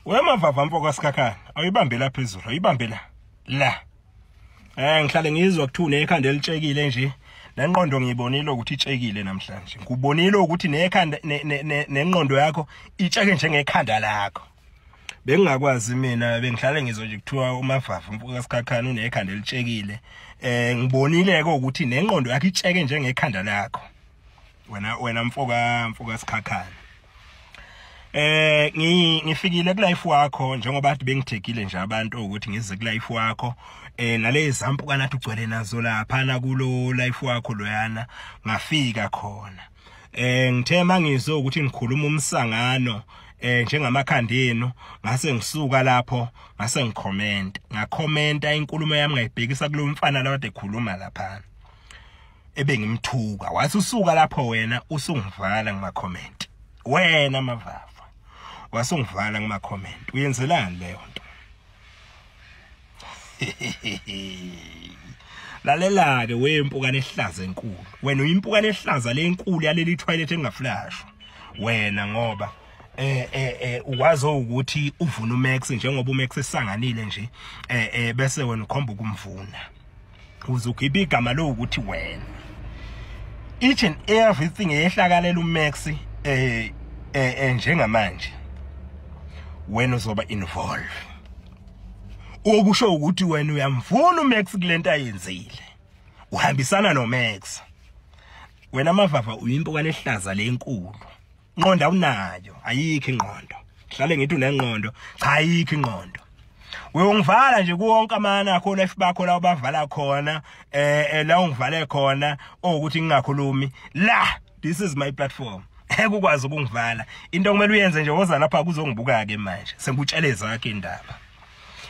Wemavava mfo kaSikhakhane, awuyibambe la phezulu, awuyibambe la. La. Ngihlale ngizwa kuthiwa nekhanda elitshekile nje. Nenqondo ngiyibonile ukuthi itshekile namhlanje. Ngikubonile ukuthi nekhanda nenqondo yakho itsheke njengekhanda lakho. Bengingakwazi mina, bengihlale ngizwa nje kuthiwa uMavava mfo kaSikhakhane unekhanda elitshekile. Ngibonile ke ukuthi nenqondo yakho itsheke njengekhanda lakho. Wena mfo kaSikhakhane. Ngifikile ku life wakho njengoba kade bengithekile nje abantu ukuthi ngize ku life wakho, nalezi zampukana athi ugcwele nazo lapha na kulo life wakho loyana, ngafika khona. Ngithe mangizwe ukuthi ngikhuluma umsangano njengamakhanda enu, ngase ngisuka lapho ngase ngikhomenta, ngakhomenta inkulumo yami ngayibhekisa kulo mfana la kade ekhuluma lapha ebengimthuka. Wathi usuka lapho wena usungivala ngama comment. Wena Mavava wasungivala ngama comment, uyenzelani leyo nto? Lalela ke wempukane ehlaza enkulu, wena uyimpukane ehlaza lenkulu yaleli toilet engaflashwa wena, ngoba ukwazi ukuthi uvuna uMax njengoba uMax esanganile nje, bese wena ukhomba ukumvuna uzokhipha igama lokuthi wena each and everything eyehlakalela uMax njengamanje wena uzoba involve. Okusho ukuthi wena uyamvuna uMax kulento ayenzile, uhambisana noMax. Wena Mavava uyimpukane ehlaza lenkulu, inqondo awunayo, ayikho ingqondo. Hlale ngithi unengqondo, cha ayikho ingqondo. Uyongivala nje kuwonke amana akho life bakho la ubavala khona, la ungivale khona ukuthi ngingakhulumi la. This is my platform, ngeke ukwazi ukungivala. Into okumele uyenze nje, woza lapha kuzongibuka ke manje, sengikutshele zakhe indaba.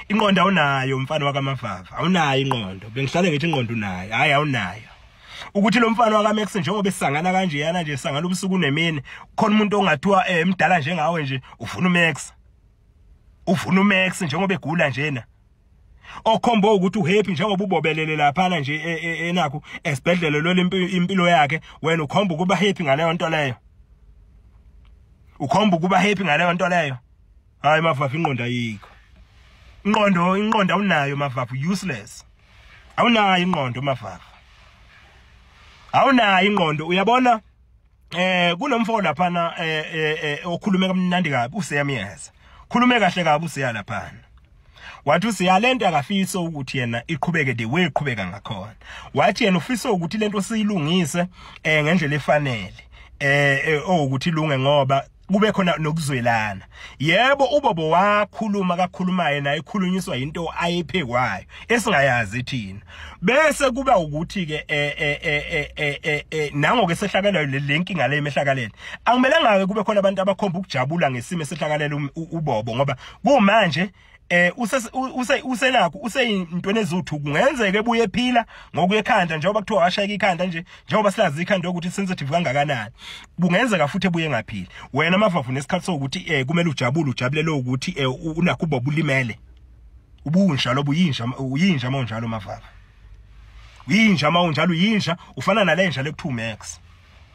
Ingqondo awunayo mfana wakaMavava, awunayo ingqondo. Bengihlale ngithi ingqondo unayo, hayi awunayo. Ukuthi lo mfana wakaMax njengoba esangana kanje yana nje sangana ubusuku nemini, khona umuntu ongathiwa emdala njengawe nje ufuna uMax, ufuna uMax njengoba egula njena, okhomba ukuthi uhappy njengoba ubobelele lapha nje enakho esibhedlela lolu impilo yakhe, wena ukhomba ukuba happy ngaleyo nto leyo, ukhomba ukuba happy ngaleyo nto leyo. Hayi Mavava, ingqondo ayikho, ingqondo awunayo Mavava, useless, awunayo ingqondo Mavava, awunayo ingqondo. Uyabona kunomfo laphana okhulume kamnandi kabi, useyamiyeza khulume kahle kabi useya laphana, wathi usiya lento akafisa ukuthi yena iqhubeke the way iqhubeka ngakhona. Wathi yena ufisa ukuthi lento siyilungise ngendlela efanele, ukuthi ilunge ngoba kube khona nokuzwelana. Yebo, uBobo wakhuluma kakhulumayo naye ekhulunyiswa into ayiphekwayo esingayazi thina, bese kuba ukuthi ke nangoke sehlakalayo le nkinga le emehlakalele, akumelanga ke kube khona abantu abakhomba ukujabula ngesimo esehlakalela uBobo, ngoba kumanje usenakho useyintweni ezuthu, kungenzeka ebuye ephila ngokuyekhanda njengoba kuthiwa washayeka ikhanda nje, njengoba silazi ikhanda ukuthi sensitive kangakanani, kungenzeka futhi ebuye engaphili. Wena Mavava unesikhathi sokuthi kumele ujabule, ujabulele ukuthi unakho uBobo ulimele, ubunja lobu uyinja, uyinja mawunjalo Mavava, uyinja mawunjalo, uyinja ufana nalenja lekuthiwa uMax.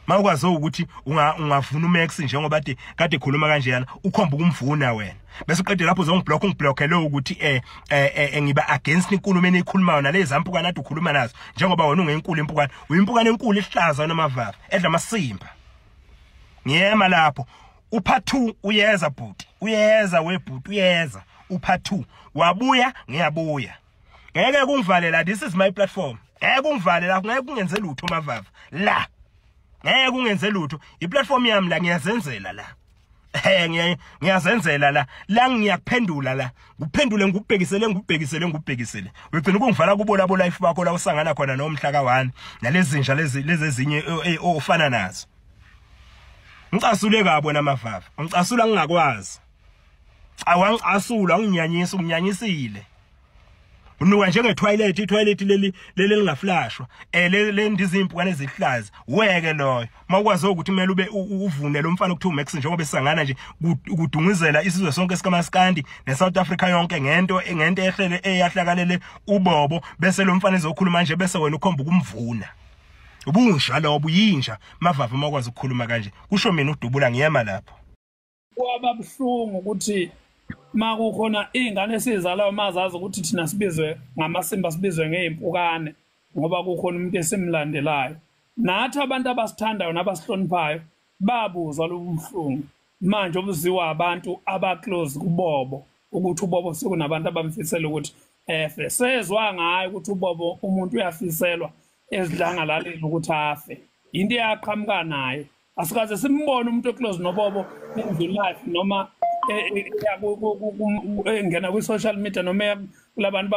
Mawukwazi ukuthi ungavuna uMax njengoba kade ekhuluma kanjeyana, ukhomba ukumvuna wena, bese uqede lapho uzongiblock, ungiblockele ukuthi ngiba against inkulumo enikhulumayo nalezi zampukana ade ukhuluma nazo, njengoba wena ungenkulu impukane, uyimpukane enkulu ehlaza wena Mavava edla amasimba. Ngiyema lapho upart 2 uyeza bhuti, uyeza webhuti, uyeza upart 2 wabuya, ngiyabuya. Ngeke kungivalela, this is my platform, ngeke kungivalela, ngeke kungenze lutho Mavava la, ngeke kungenze lutho, iplatform yami la, ngiyazenzela la, ngiyazenzela la, la ngiyakuphendula la, nguphendule ngikubhekisele ngikubhekisele ngikubhekisele, ugcina ukungivala kubo labo life bakho la usangana khona nomhla ka1 nalezinja lezi ezinye ofana nazo. Ngicasule kabi wena Mavava, ngicasula ngingakwazi, awangicasula, unginyanyisa, unginyanyisile. Unuka njenge toilet, itoilet leli lingaflashwa, le ndizimpukane ezihlaza, weke loyo. Mawukwazi ukuthi kumele ube uvune lo mfana okuthiwa uMax njengoba esangana nje kudunguzela isizwe sonke sikaMaskandi neSouth Africa yonke ngento ehlele eyahlakalele uBobo, bese lo mfana ezokhuluma nje bese wena ukhomba ukumvuna. Ubunja lobo, uyinja Mavava mawukwazi ukukhuluma kanje. Kusho mina uDubula, ngiyema lapho. Kwaba buhlungu ukuthi Makukhona iy'ngane esiy'zalayo mazazi ukuthi thina sibizwe ngamasimba, sibizwe ngey'mpukane ngoba kukhona umuntu esimlandelayo. Nathi abantu abasithandayo nabasihloniphayo babuzwa lobu buhlungu manje obuziwa abantu aba-close kuBobo, ukuthi uBobo sekunabantu abamfisela ukuthi efe. Sezwa ngayo ukuthi uBobo umuntu uyafiselwa ezidlangalaleni ukuthi afe, into eyaqhamuka naye. Asikaze simbone umuntu o-close noBobo in life noma engena kwi-social media noma kulabantu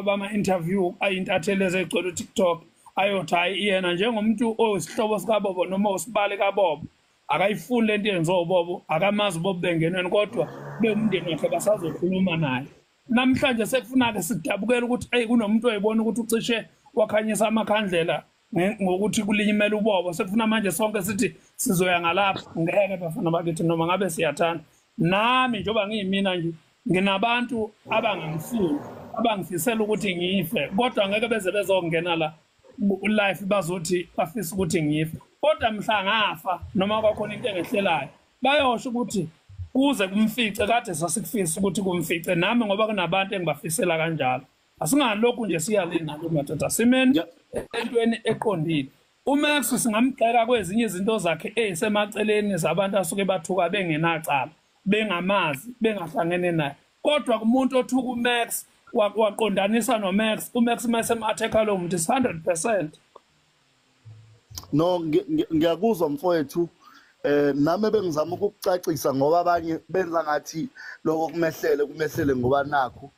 bama-interview ayintatheli ezigcwele u-TikTok ayothi hayi yena njengomuntu oyisihlobo sikaBobo noma osibale kaBobo akayifuni lento yenziwa uBobo, akamazi uBobo bengenweni, kodwa bewumndeni wakhe basazokhuluma naye. Namhlanje sekufuna-ke sidabukele ukuthi eyi kunomuntu oyibona ukuthi ucishe wakhanyisa amakhandlela ngokuthi kulinyimela uBobo, sekufuna manje sonke sithi sizoya ngalapha. Ngeke bafana bakithi, noma ngabe siyathanda. Nami njengoba ngiyimina nje nginabantu abangangifuni, abangifisela ukuthi ngife, kodwa ngeke beze bezongena la life bazothi bafisa ukuthi ngife, kodwa mhla ngafa noma kwakhona into engehlelayo bayosho ukuthi kuze kumfice kade sasikufisa ukuthi kumfice nami, ngoba kunabantu engibafisela kanjalo. Asingalokhu nje siyalina lo madoda, simeni entweni eqondile. UMax singamgxeka kwezinye izinto zakhe ezisemaceleni zabantu asuke bathuka bengenacala, bengamazi, bengahlangene naye, kodwa kumuntu othuka uMax waqondanisa noMax, uMax mase em-attack-a lo muntu is 100%. No, ngiyakuzwa mfowethu. Nami bengizama ukukucacisa ngoba abanye benza ngathi lokho kumehlele ngoba nakho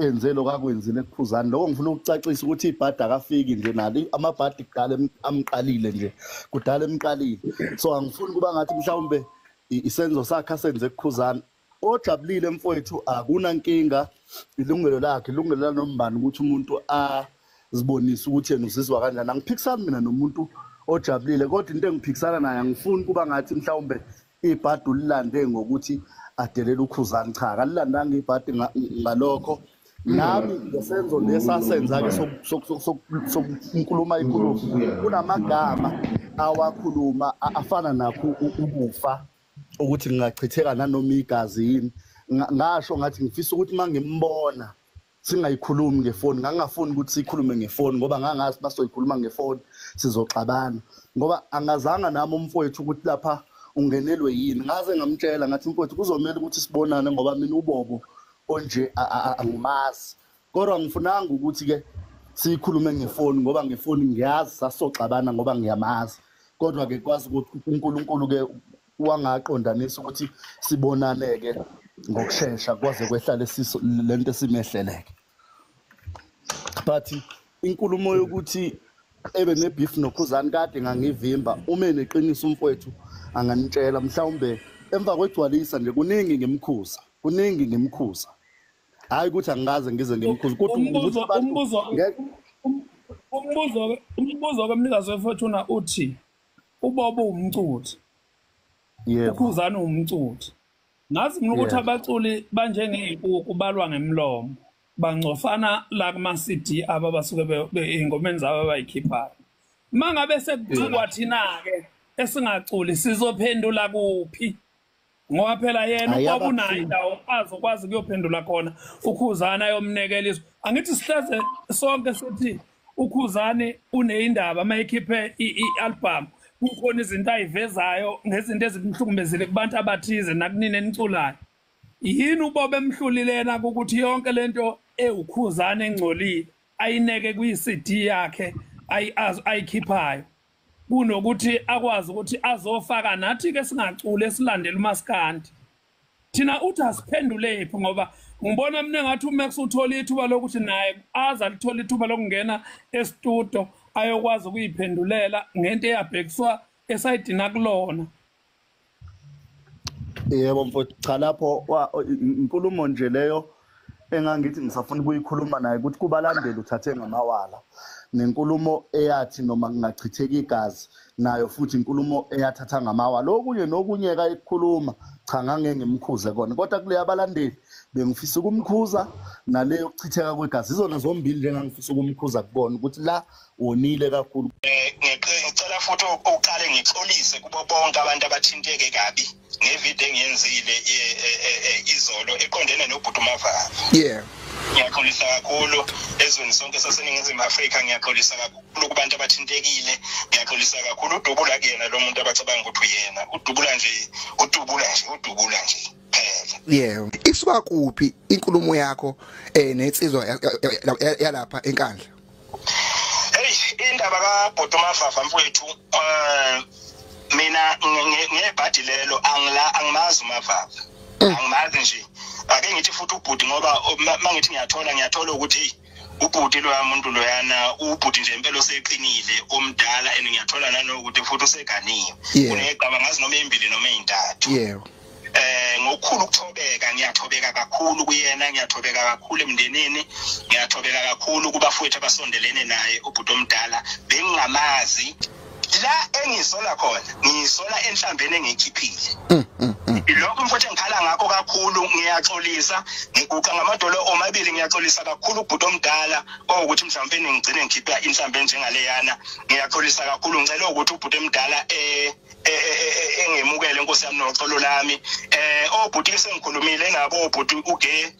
enze lokho akwenzile ekuKhuzani. Lokho ngifuna ukucacisa ukuthi ibhadi akafiki nje nalo, amabhadi kudala amqalile nje, kudala emqalile. So angifuni kuba ngathi mhlawumbe isenzo sakhe asenze ekuKhuzani. Ojabulile mfowethu akunankinga, ilungelo lakhe, ilungelo lanombani ukuthi umuntu azibonise ukuthi yena uzizwa kanjani. Angiphikisani mina nomuntu ojabulile, kodwa into engiphikisana naye angifuni kuba ngathi mhlawumbe ibhadi ulilande ngokuthi adelela uKhuzani. Cha, akalilandanga ibhadi ngalokho. Nami ngesenzo lesasenza-ke sokukhuluma inkulumo, kunamagama awakhuluma afana nakho ukufa, ukuthi ngingachitheka nanoma igazi yini. Ngasho ngathi ngifisa ukuthi uma ngimbona singayikhulumi ngefoni, ngangingafuni ukuthi sikhulume ngefoni ngoba ngangazi basoyikhuluma ngefoni sizoxabana, ngoba angazanga nami umfowethu ukuthi lapha ungenelwe yini. Ngaze ngamtshela ngathi mfowethu kuzomela ukuthi sibonane ngoba mina uBobo onje angimazi, kodwa ngifunanga ukuthi-ke siyikhulume ngefoni ngoba ngefoni ngiyazi sasoxabana ngoba ngiyamazi, kodwa-ke kwazi ukuthi uNkulunkulu-ke wangaqondanisa ukuthi sibonane-ke ngokushesha kwaze kwehla lento esimehleleke. But inkulumo yokuthi ebe ne-beef noKhuzani kade ngangivimba, ume neqiniso umfowethu anganitshela mhlawumbe emva kwegcwalisa nje kuningi ngimkhuza, kuningi ngimkhuza. Hayi ukuthi angikaze ngize ngimkhuza, kodwa umbuzo kamnikazi weFortuna uthi uBobo umculi, uKhuzani umculi. Ngazi mina ukuthi abaculi banjengey'nkukhu balwa ngemlomo, bangcofana la kuma-CD aba basuke ey'ngomeni zabo abayikhiphayo. Uma ngabe sekuthukwa thina-ke esingaculi sizophendula kuphi? Ngoba phela yena uBobo unayo indawo azokwazi ukuyophendula khona, uKhuzani ayomnekela izwi. Angithi sihleze sonke sithi uKhuzani uneyindaba uma ekhiphe i-album, kukhona izinto ayivezayo ngezinto ezimhlukumezile kubantu abathize nakunini eniculayo. Yini uBobo emhlulilena ukuthi yonke lento ewuKhuzani engcolile ayineke kwi-CD yakhe ayikhiphayo, kunokuthi akwazi ukuthi azofaka nathi ke singaculi esilandela umaskandi. Thina uthi asiphendule phi, ngoba ngibona mina ngathi uMax uthola ithuba lokuthi naye aze alithola ithuba lokungena e-studio ayokwazi ukuyiphendulela ngento eyabhekiswa esayidini akulona. Yebo mfowethu, cha lapho inkulumo nje leyo engangithi ngisafuna ukuyikhuluma naye ukuthi kubalandeli uthathe ngamawala, nenkulumo eyathi noma kungachitheka igazi nayo futhi inkulumo eyathatha ngamawala. Okunye nokunye kayikhuluma cha ngangeke ngimkhuze kona, kodwa kule abalandeli bengifisa ukumkhuza naleyo yokuchitheka kwegazi, izona zombili nje engangifisa ukumkhuza kubona ukuthi la wonile kakhulu. Ngicela futhi uqale ngixolise kubo bonke abantu abathinteke kabi Ngevideo engiyenzile izolo eqondene noBhuti Mavava. Yeah. Ngiyaxolisa kakhulu ezweni sonke saseNingizimu Afrika, ngiyaxolisa kakhulu kubantu abathintekile, ngiyaxolisa kakhulu. Udubula kuyena lo muntu abacabanga ukuthi uyena, udubula nje, udubula nje, udubula nje phela. Yeah. Isuka kuphi inkulumo yakho nensizwa yalapha eNkandla? Hey, indaba kaBhuti Mavava mfowethu, mina ngebhadi lelo angimazi uMavava. Angimazi nje. Ake ngithi futhi ubhuti, ngoba mangithi ngiyathola ukuthi ubhuti lo muntu loyana ubhuti nje impela oseqinile omdala, and ngiyathola nanokuthi futhi useganiwe. Unegqaba ngazi noma ezimbili noma ezintathu. Yeah. Ngokukhulu ukuthobeka, ngiyathobeka kakhulu kuyena, ngiyathobeka kakhulu emndenini, ngiyathobeka kakhulu kubafowethu abasondelene naye ubhuti omdala. Bengingamazi. La engisola khona, ngisola enhlambeni engiyikhiphile. Lokho mfowethu engikhala ngakho kakhulu, ngiyaxolisa, ngiguqa ngamadolo omabili, ngiyaxolisa kakhulu ubhuti omdala ukuthi mhlawumbe ngigcine ngikhipha inhlambe njengaleyana. Ngiyaxolisa kakhulu, ngicela ukuthi ubhuti omdala engemukele inkosi yami noxolo lami. Obhuti sengikhulumile nabo, obhuti uge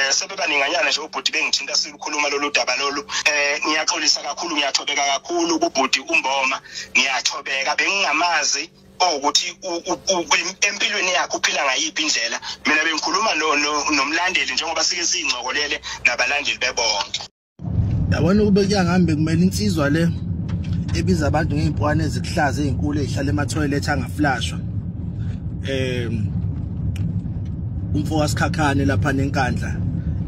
sebebaninganyana nje obhuti bengithinta sikhuluma lolu daba lolu. Ngiyaxolisa kakhulu, ngiyathobeka kakhulu kubhuti uMboma, ngiyathobeka. Bengingamazi ukuthi empilweni yakhe uphila ngayiphi indlela. Mina bengikhuluma nomlandeli njengoba sike siyingcokolele nabalandeli bebonke. Yabona ukube kuyangihambe kumele insizwa le ebiza abantu ngey'mpwane ezikuhlaza ey'nkulu ey'hlala emathoyilethi angaflashwa. Umfo waSikhakhane lapha neNkandla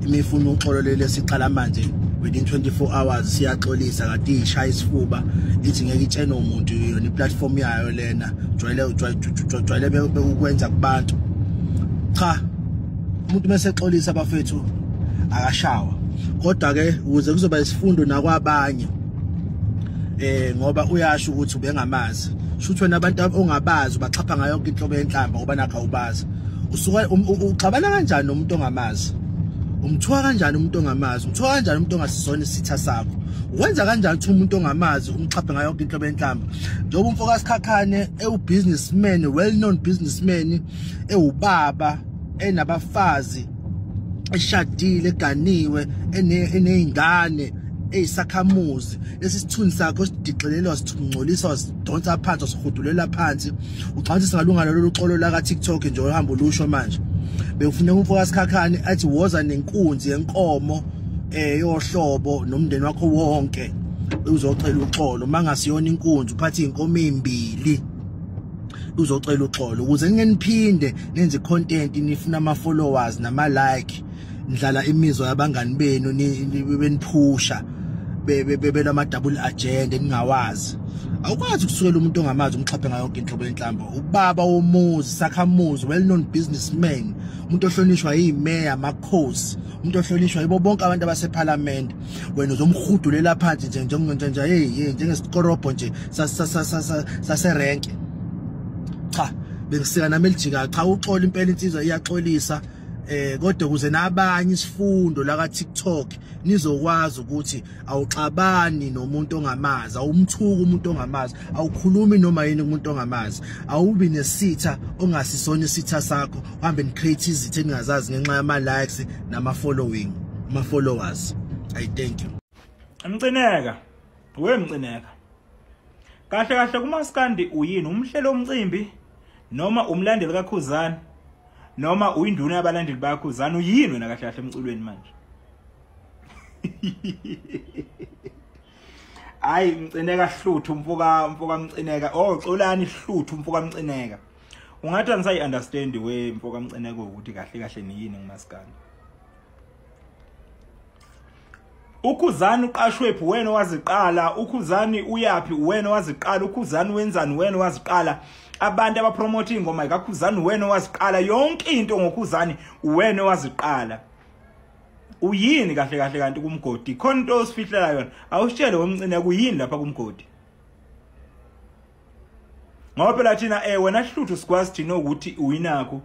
imifuna uxolo leli siqala manje within 24 hours siyaxolisa, kade ishaya isifuba ithi ngeke itshene umuntu, yona iplatform yayo lena jwayele bekukwenza kubantu. Cha, umuntu mase exolisa abafethu akashawa, kodwa ke ukuze kuzoba isifundo nakwabanye ngoba uyasho ukuthi ubengamazi, shuthi wena abantu ongabazi ubaxhapha ngayo yonke inhlobo yenhlamba ngoba nakho awubazi. Usuka uxabana kanjani nomuntu ongamazi? Umthuka kanjani umuntu ongamazi? Umthuka kanjani umuntu ongasizona isitha sakho? Wenza kanjani ukuthi umuntu ongamazi umxhaphe ngayo yonke inhlobo yenhlamba? Njengoba umfo kaSikhakhane ewu-businessman, well known businessman, ewubaba, enabafazi, eshadile, eganiwe, eney'ngane, eyisakhamuzi, lesi sithunzi sakho sidixelelwa, sithungcolisa, sidonsa phansi, sihudulela phansi. Ucabanga singalunga lolu xolo la ka TikTok nje ohamba lusho manje. Bekufuneka umfo kaSikhakhane athi woza nenkunzi yenkomo yohlobo nomndeni wakho wonke uzocela uxolo. Mangasiyona inkunzi uphathe inkomo ezimbili uzocela uxolo, ukuze ningeniphinde nenze content nifuna ama followers nama like, nidlala imizwa yabangani benu beniphusha bebelama double agenda ningawazi. Awukwazi ukusukela umuntu ongamazi umxhaphe ngayo yonke inhlobo yenhlamba. Ubaba womuzi, sakhamuzi, well known businessman, umuntu ohlonishwa yimeya, amakhosi, umuntu ohlonishwa yibo bonke abantu abaseParliament, wena uzomhudulela phansi nje nje hey njengesikorobho nje saserenke. Cha, bengisika nami elijika. Cha, uxola impela, insizwa iyaxolisa. Kodwa kuze nabanye isifundo la ka TikTok nizokwazi ukuthi awuxabani nomuntu ongamazi, awumthuki umuntu ongamazi, awukhulumi noma yini kumuntu ongamazi, awubi nesitha ongasisona isitha sakho, uhambe ni-create izitha eningazazi ngenxa yama likes nama following, ama followers. I thank you. Mcineka, we Mcineka. Kahle kahle kumaskandi uyini, umhlelo omcimbi noma umlandeli kaKhuzani noma uyinduna yabalandeli baKhuzani? Uyini wena kahle kahle emculweni manje? Hayi Mcineka hluthu mfoka Mcineka. Oh Xolani hluthu mfoka Mcineka. Ungathi angisayi understand we mfoka Mcineka ukuthi kahle kahle niyini ngumaskandi. uKhuzani uqashwephi wena waziqala, uKhuzani uyapi wena waziqala, uKhuzani wenzani wena waziqala, abantu abapromote ingoma kaKhuzani wena waziqala, yonke into ngoKhuzani wena waziqala. Uyini kahle kahle kanti kumgodi? Khona into osifihlela yona, awusitshele wemncane kuyini lapha kumgodi? Ngoba phela thina wena hluthu sikwazi thina ukuthi uyinakho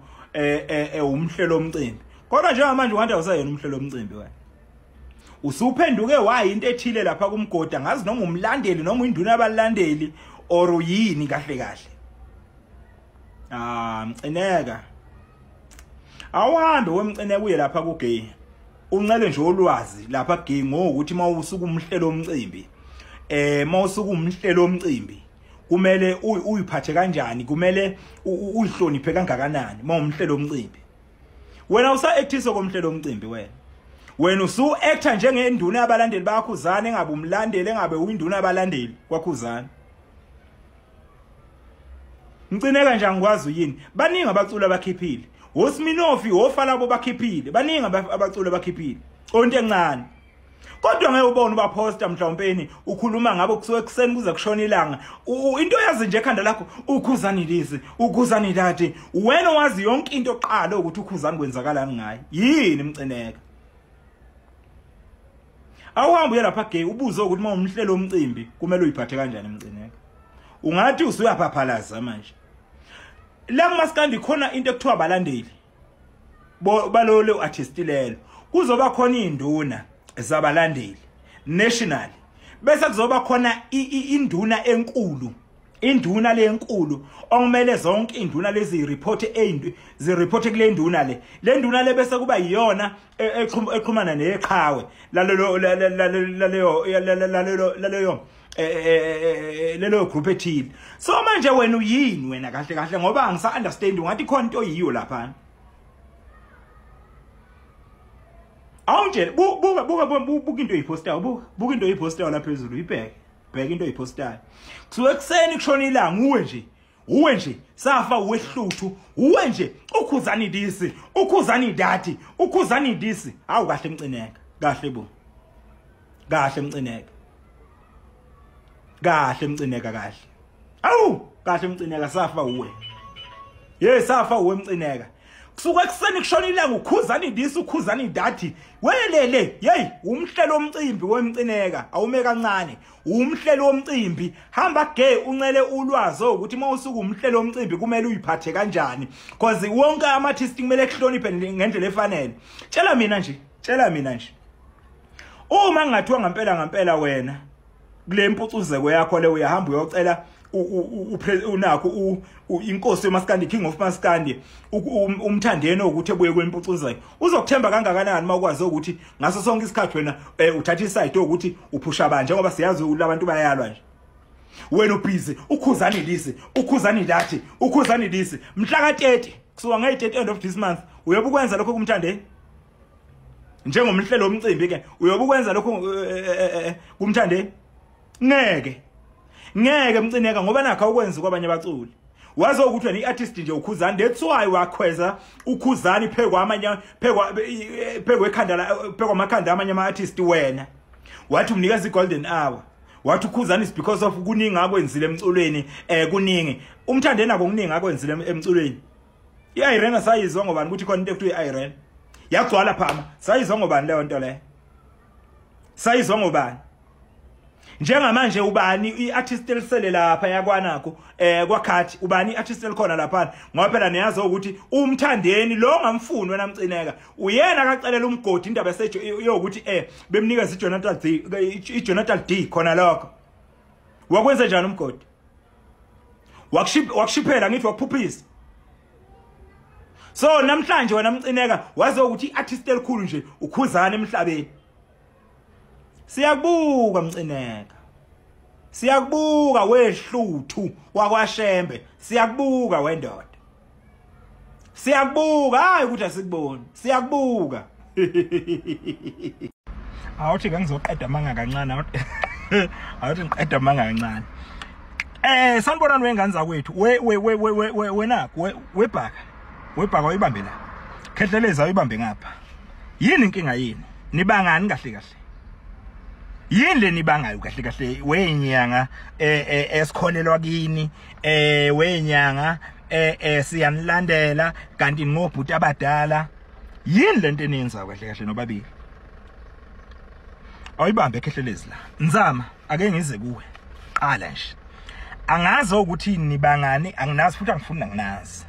umhlelo omcimbi. Kodwa njengamanje ungathi awusayena umhlelo omcimbi wena. Usuphenduke wayi into ethile lapha kumgodi, angazi noma umlandeli noma induna abalandeli or uyini kahle kahle. Ah, Mcineka, awuhambe wemcineka uye lapha ku gay, uncele nje ulwazi lapha gay ngokuthi mawusuka umhlelo omcimbi, mawusuka umhlelo omcimbi kumele uyiphathe kanjani, kumele uyihloniphe kangakanani mawumhlelo omcimbi. Wena usa actisa komhlelo omcimbi wena. Wena usu actor njengenduna yabalandeli bayakhuzana, engabe umlandeli, engabe uyinduna yabalandeli kwakhuzana. Mcineka nje angikwazi yini. Baningi abaculi abakhiphile. Osminofi ofalabo bakhiphile. Baningi abaculi abakhiphile. Onto encane. Kodwa ngeke ubone ubaposta mhlawumpeni ukhuluma ngabo kusuke ekseni kuze kushona ilanga. Into yazi nje ekhanda lakho ukhuzani lisi, ukhuzani that. Wena wazi yonke into oqala ukuthi ukhuzani kwenzakalani ngaye. Yini Mcineka? Awuhambe uye lapha gay ubuze ukuthi uma umhlelo omcimbi kumele uyiphathe kanjani Mcineka. Ungathi usuyaphaphalaza manje. La kumaskandi khona into ekuthiwa abalandeli balolo artist lelo. Kuzoba khona induna zabalandeli national, bese kuzoba khona induna enkulu, induna lenkulu okumele zonke induna lezi report zi report kule nduna le, le nduna le bese kuba iyona exhumana neqhawe lalelo laleyo laleyo lelo group ethile. So manje wena uyini wena kahle kahle, ngoba angisa understand ungathi khona into oyiyo lapha. Awunje buka buka buka into oyipostayo, buka into oyipostayo lapha phezulu, ibheke bheka into oyipostayo. Kusuke ekseni kushona ilanga uwe nje, uwe nje safa wehluthu, uwe nje ukhuzani disi, ukhuzani dati, ukhuzani disi. Hawu kahle Mcineka, kahle bo, kahle Mcineka, kahle Mcineka, kahle. Awu kahle Mcineka, safa uwe. Ye safa uwe Mcineka. Kusuka ekseni kushona ilanga ukhuzani disi, ukhuzani dati. Welele, hey, umhlelo omcimbi wemcineka, awume kancane. Umhlelo omcimbi, hamba gay uncele ulwazi ukuthi mawusuka umhlelo omcimbi kumele uyiphathe kanjani. Because wonke ama artist kumele kuhloniphe ngendlela efanele. Tshela mina nje, tshela mina nje. Uma ngingathiwa ngempela ngempela wena kule mpucuzeko yakho le uyahamba uyocela unakho inkosi yomaskandi, King of Maskandi, umthandeni ukuthi ebuye kwempucuzeko, uzokuthemba kangakanani mawukwazi ukuthi ngaso sonke isikhathi wena uthatha iside ukuthi uphusha abantu, njengoba siyazi labantu bayalwa nje. Wena ubhizi ukhuzani lisi, ukhuzani lathi, ukhuzani lisi, mhla ka 30 kusuka nge-30 end of this month uyobe ukwenza lokho kumthandeni njengomhlelo omcimbi ke, uyobe ukwenza lokho kumthandeni. Ngeke ngeke Mcineka, ngoba nakho ukwenza kwabanye abaculi. Wazi ukuthi wena iartist nje ukhuzani, that's why wakhweza ukhuzani phekwa amanye phekwa phekwe ekhanda phekwa amakhanda amanye ama artist. Wena wathi umnikeza igolden hour, wathi ukhuzani is because of kuningi akwenzile emculweni, kuningi umthandeni nako kuningi akwenzile emculweni. I-Irene sayizwa ngobani ukuthi khona into ekuthiwa i-Irene yagcwala phama, sayizwa ngobani leyo nto leyo, sayizwa ngobani? Njengamanje ubani iartist elisele lapha yakwanakho kwakhathi, ubani iartist elikhona lapha? Ngoba phela niyazi ukuthi umthandeni lo ngamfuni wena Mcineka, uyena akacelela umgodi indaba sejo yokuthi bemnikeza iJonathan D, iJonathan D khona lokho. Wakwenza njani umgodi? Wakushiphela ngithi wakuphuphisa. So namhlanje wena Mcineka wazi ukuthi iartist elikhulu nje ukhuzana emhlabeni. Siyakubuka Mcineka, siyakubuka wehluthu wakwaShembe, siyakubuka wendoda, siyakubuka. Hayi ukuthi asikuboni, siyakubuka. Awuthi ngizoqeda amanga kancane, awuthi ngiqeda amanga kancane. Sanibonani wengane zakwethu, we we we we wena webhaka, webhaka uyibambe la, Khehlelezi uyibambe ngapha. Yini inkinga yini? Nibangani kahle kahle? Yini le nibangayo kahle kahle wenyanga esikholelwa kini, wenyanga siyanilandela kanti ngobhuti abadala? Yini lento eniyenzayo kahle kahle nobabili? Awuyibambe Khehlelezi la. Nzama ake ngize kuwe. Qala nje. Angazi ukuthi nibangani, anginazi futhi angifuni anginazi.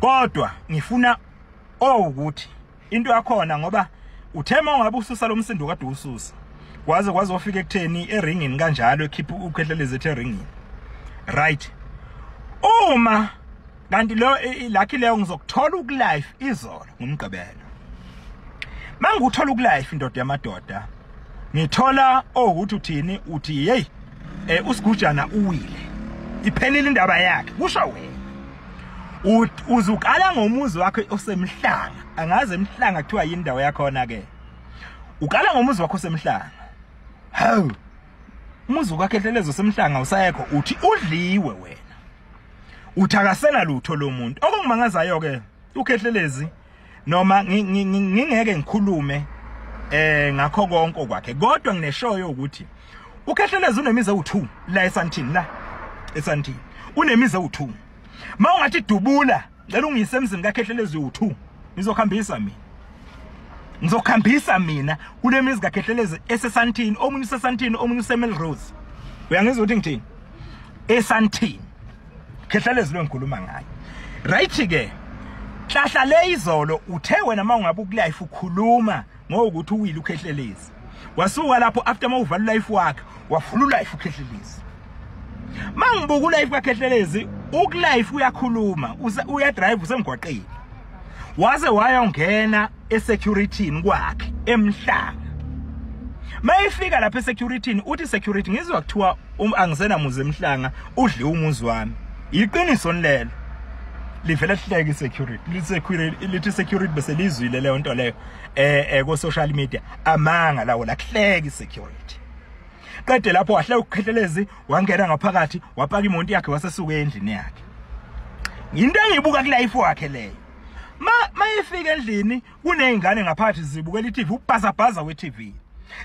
Kodwa ngifuna ukuthi into yakhona, ngoba uthema ungabe ususa lo msindo kade ususa. Kwaze kwazofika ekutheni eringini kanjalo ekhipha uKhehlelezi ethe eringini. Right. Uma Kanti lo lucky leyo ngizokuthola ukulife izolo ngomgqibelo. Manguthola ukulife indoda yamadoda, ngithola ukuthi uthini, uthi hey uSigujana uwile, iphelile indaba yakhe, kusho wena. Uzukala ngomuzi wakhe osemhlanga, angaze emhlanga kuthiwa yindawo yakhona ke. Ukala ngomuzi wakho osemhlanga. Hawu, umuzi wakhe Khehlelezi osemhlanga usayekho, uthi udliwe wena. Uthakasela lutho lo muntu. Okungimangazayo ke uKhehlelezi, noma ngingeke ngikhulume ngakho konke kwakhe, kodwa ngineshoyo ukuthi uKhehlelezi unemizi ewu2 la eSantini, la eSantini unemizi ewu2. Mawungathi dubula, ngicela ungiyise emzini kaKhehlelezi u2, ngizokhambisa mina. Ngizokhambisa mina kule mizi kaKhehlelezi eseSantini, omunye useSantini, omunye useMelrose. Uyangizwa ukuthi ngithini? eSantini. Khehlelezi lo ngikhuluma ngayo. Right ke. Hlahla le izolo uthe wena mawungabe ukulife ukhuluma ngokuthi uwile uKhehlelezi. Wasuka lapho after mawuvala life wakhe, wafula life uKhehlelezi. Mangibuka ulife kaKhehlelezi, ukulife uyakhuluma, uya drive usemgwaqeni. Waze wayongena esecurityini kwakhe emhlanga. Mayifika lapha esecurityini uthi security ngizwa kuthiwa angisena muzi emhlanga, udle umuzi wami. Iqiniso lelo. Livele hleke isecurity, lithi security bese lizwile leyo nto leyo ku social media. Amanga lawo, la kuhleke isecurity. Qede lapho wahle uKhehlelezi wangena ngaphakathi, wapaka imoto yakhe wasesuka endlini yakhe. Into engibuka kulife wakhe leyo. Mayifika endlini kunezingane ngaphakathi zibukela iTV, ubhazabhaza weTV.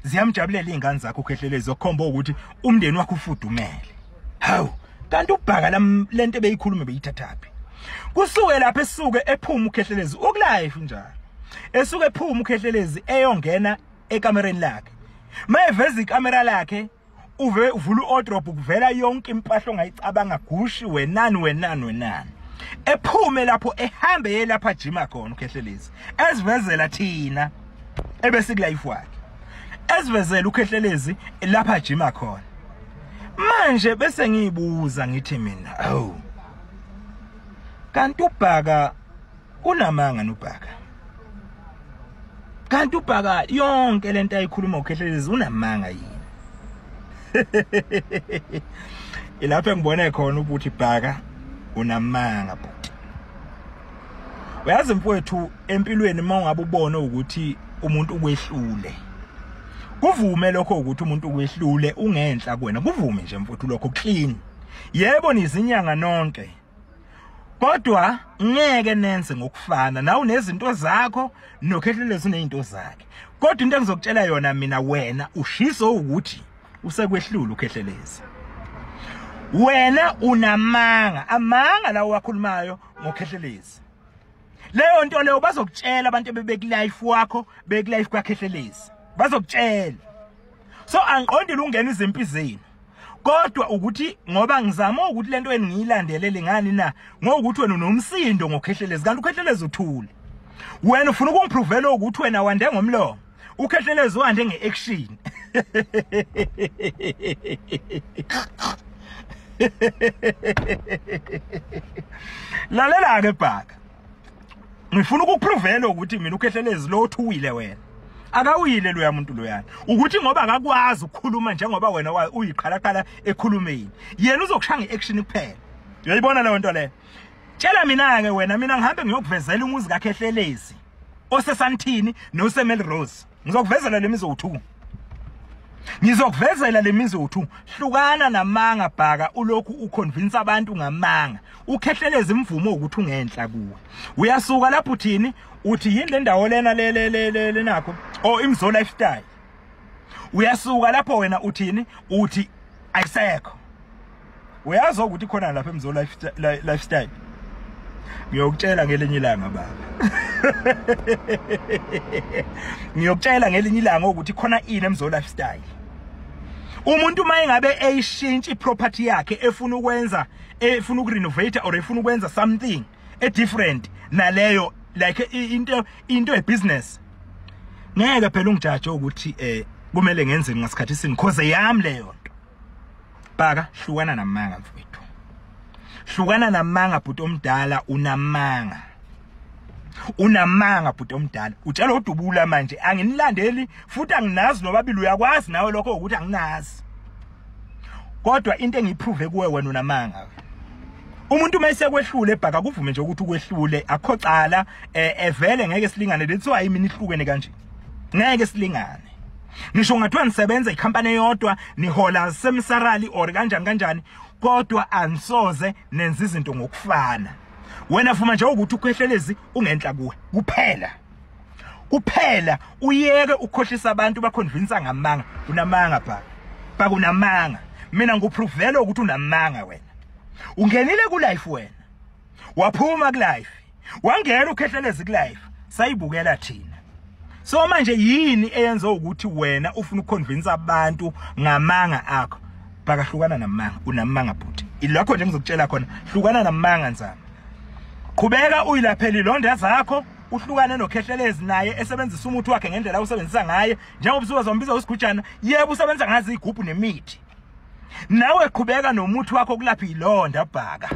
Ziyamjabulela izingane zakhe uKhehlelezi, okukhomba ukuthi umndeni wakhe ufudumele. Hawu, kanti ubhaka lento ebeyikhuluma beyithathaphi? Kusuke lapha esuke ephuma uKhehlelezi ukulife njalo. Esuke ephuma uKhehlelezi eyongena ekamereni lakhe. Mayeveza ikamera lakhe, uve uvula uwardrobe kuvela yonke impahla ongayicabanga, gushi wenani wenani wenani. Ephume lapho ehambe yelapha ajima khona uKhehlelezi, esivezela thina ebesikulife wakhe, esivezela uKhehlelezi lapha ajima khona. Manje bese ngiyibuza ngithi mina, awu kanti ubhaka unamanga nobhaka, kanti ubhaka yonke lento ayikhuluma uKhehlelezi unamanga yini? Ilapho engibone khona ukuthi bhaka unamanga bhuti. Uyazi mfowethu, empilweni mawungabe ubone ukuthi umuntu ukwehlule, kuvume lokho ukuthi umuntu ukwehlule ungenhla kuwena, kuvume nje mfowethu lokho clean. Yebo nizinyanga nonke, kodwa ngeke nenze ngokufana. Nawe unezinto zakho noKhehlelezi unezinto zakhe. Kodwa into engizokutshela yona mina, wena ushiso ukuthi usekwehlula uKhehlelezi. Wena unamanga, amanga lawo wakhulumayo ngoKhehlelezi. Leyo nto leyo bazokutshela abantu ebebekulife wakho, bekulife kwaKhehlelezi, bazokutshela. So angiqondile ungena izimpi zenu, kodwa ukuthi ngoba ngizama ukuthi lento engiyilandelele ngani na, ngokuthi wena unomsindo ngoKhehlelezi, kanti uKhehlelezi uthule. Wena ufuna ukungiprovela ukuthi wena wande ngomlomo, uKhehlelezi wande ngeaction. Lalela ke bhaka, ngifuna ukukuprovela ukuthi mina uKhehlelezi lo othuwile wena akawile loya muntu loyana, ukuthi ngoba akakwazi ukukhuluma njengoba wena uyiqhalaqhala ekhulumeni, yena uzokushaya ngeaction kuphela. Uyayibona leyo nto leyo? Tshela mina ke wena, mina ngihambe ngiyokuvezela umuzi kaKhehlelezi oseSantini noseMelrose. Ngizokuvezela lemizi u2. Ngizokuvezela lemizi u2. Hlukana namanga bhaka, ulokhu uconvince abantu ngamanga. uKhehlelezi imvumo ukuthi ungenhla kuwe. Uyasuka lapho uthini? Uthi yini le ndawo lena le le le nakho? Oh, Imzo Lifestyle. Uyasuka lapho wena uthini? Uthi ayisekho. Uyazi ukuthi khona lapha eMzo Lifestyle. Ngiyokutshela ngelinye ilanga baba. Ngiyokutshela ngelinye ilanga ukuthi khona ini eMzo Lifestyle. Umuntu mayengabe eyishintsha iproperty yakhe efuna ukwenza, efuna ukurenovate or efuna ukwenza something e different naleyo, like into e business, ngeke phela ungijaje ukuthi kumele ngenzeni ngasikhathi sini, cause yami leyo nto. Bhaka, hlukana namanga mfowethu. Hlukana namanga bhuti omdala, unamanga. Unamanga bhuti omdala. Utshela uDubula manje anginilandeli futhi anginazi nobabili, uyakwazi nawe lokho ukuthi anginazi. Kodwa into engiyiprove kuwe wena unamanga. Umuntu mayisekwehlule bhaka kuvume nje ukuthi ukwehlule akho cala, evele ngeke silingane, lethiwa yimini ihlukene kanje. Ngeke silingane. Ngisho ngathiwa nisebenza ikhampani eyodwa nihola semsarali or kanjani kanjani, kodwa ansoze nenza izinto ngokufana. Wena vuma nje ukuthi ukhehlelezi ungenhla kuwe kuphela. Kuphela uyeke ukukhohlisa abantu baconvince ngamanga. Unamanga bhaka. Bhaka unamanga. Mina ngikupruvela ukuthi unamanga wena. Ungenile ku life wena. Waphuma ku life. Wangena ukhehlelezi ku life. Sayibukela thina. So manje yini eyenza ukuthi wena ufuna ukuconvince abantu ngamanga akho? Bhaka hlukana namanga, unamanga bhuti. Ilokho nje ngizokutshela khona, hlukana namanga nzama. Qhubeka uyilaphele ilonda zakho, uhlukane noKhehlelezi naye esebenzisa umuthi wakhe ngendlela usebenzisa ngaye, njengoba usuzombiza usigujana, yebo usebenza ngazi igubhu nemithi. Nawe qhubeka nomuthi wakho kulapha ilonda bhaka.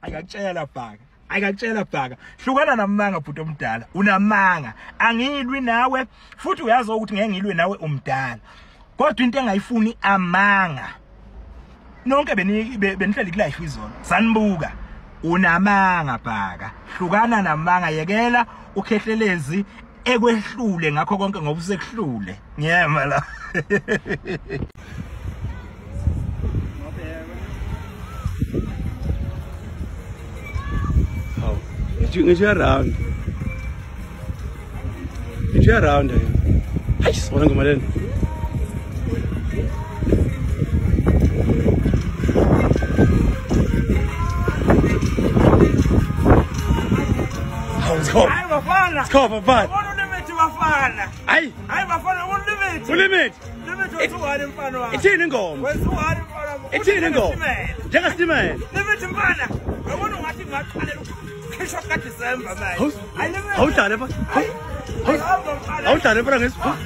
Akakutshela bhaka. Akakutshela bhaka. Hlukana namanga bhuti omdala, unamanga. Angilwi nawe futhi uyazi ukuthi ngeke ngilwe nawe umdala. Kodwa into engayifuni amanga. Nonke benihleli kulife izolo. Sanibuka. Unamanga bhaka. Hlukana namanga, yekela uKhehlelezi ekwehlule ngakho konke ngoba usekuhlule. Ngiyema la. Ngisho around. Ngisho around. Hayi sibona ngoma lena. Hayi bafana. Sikhova bafana. Ubona ulimit bafana. Hayi. Hayi bafana ubona ulimit. Ulimit. Limit wethu mfana wami. Ithini ingoma? Wethu mfana wami. Ithini ingoma? Njengesitimela. Limit mfana. Uyabona ungathi ngaqalela ukukhishwa ka December manje. Awudlale mfana. Awudlale mfana ngesipho.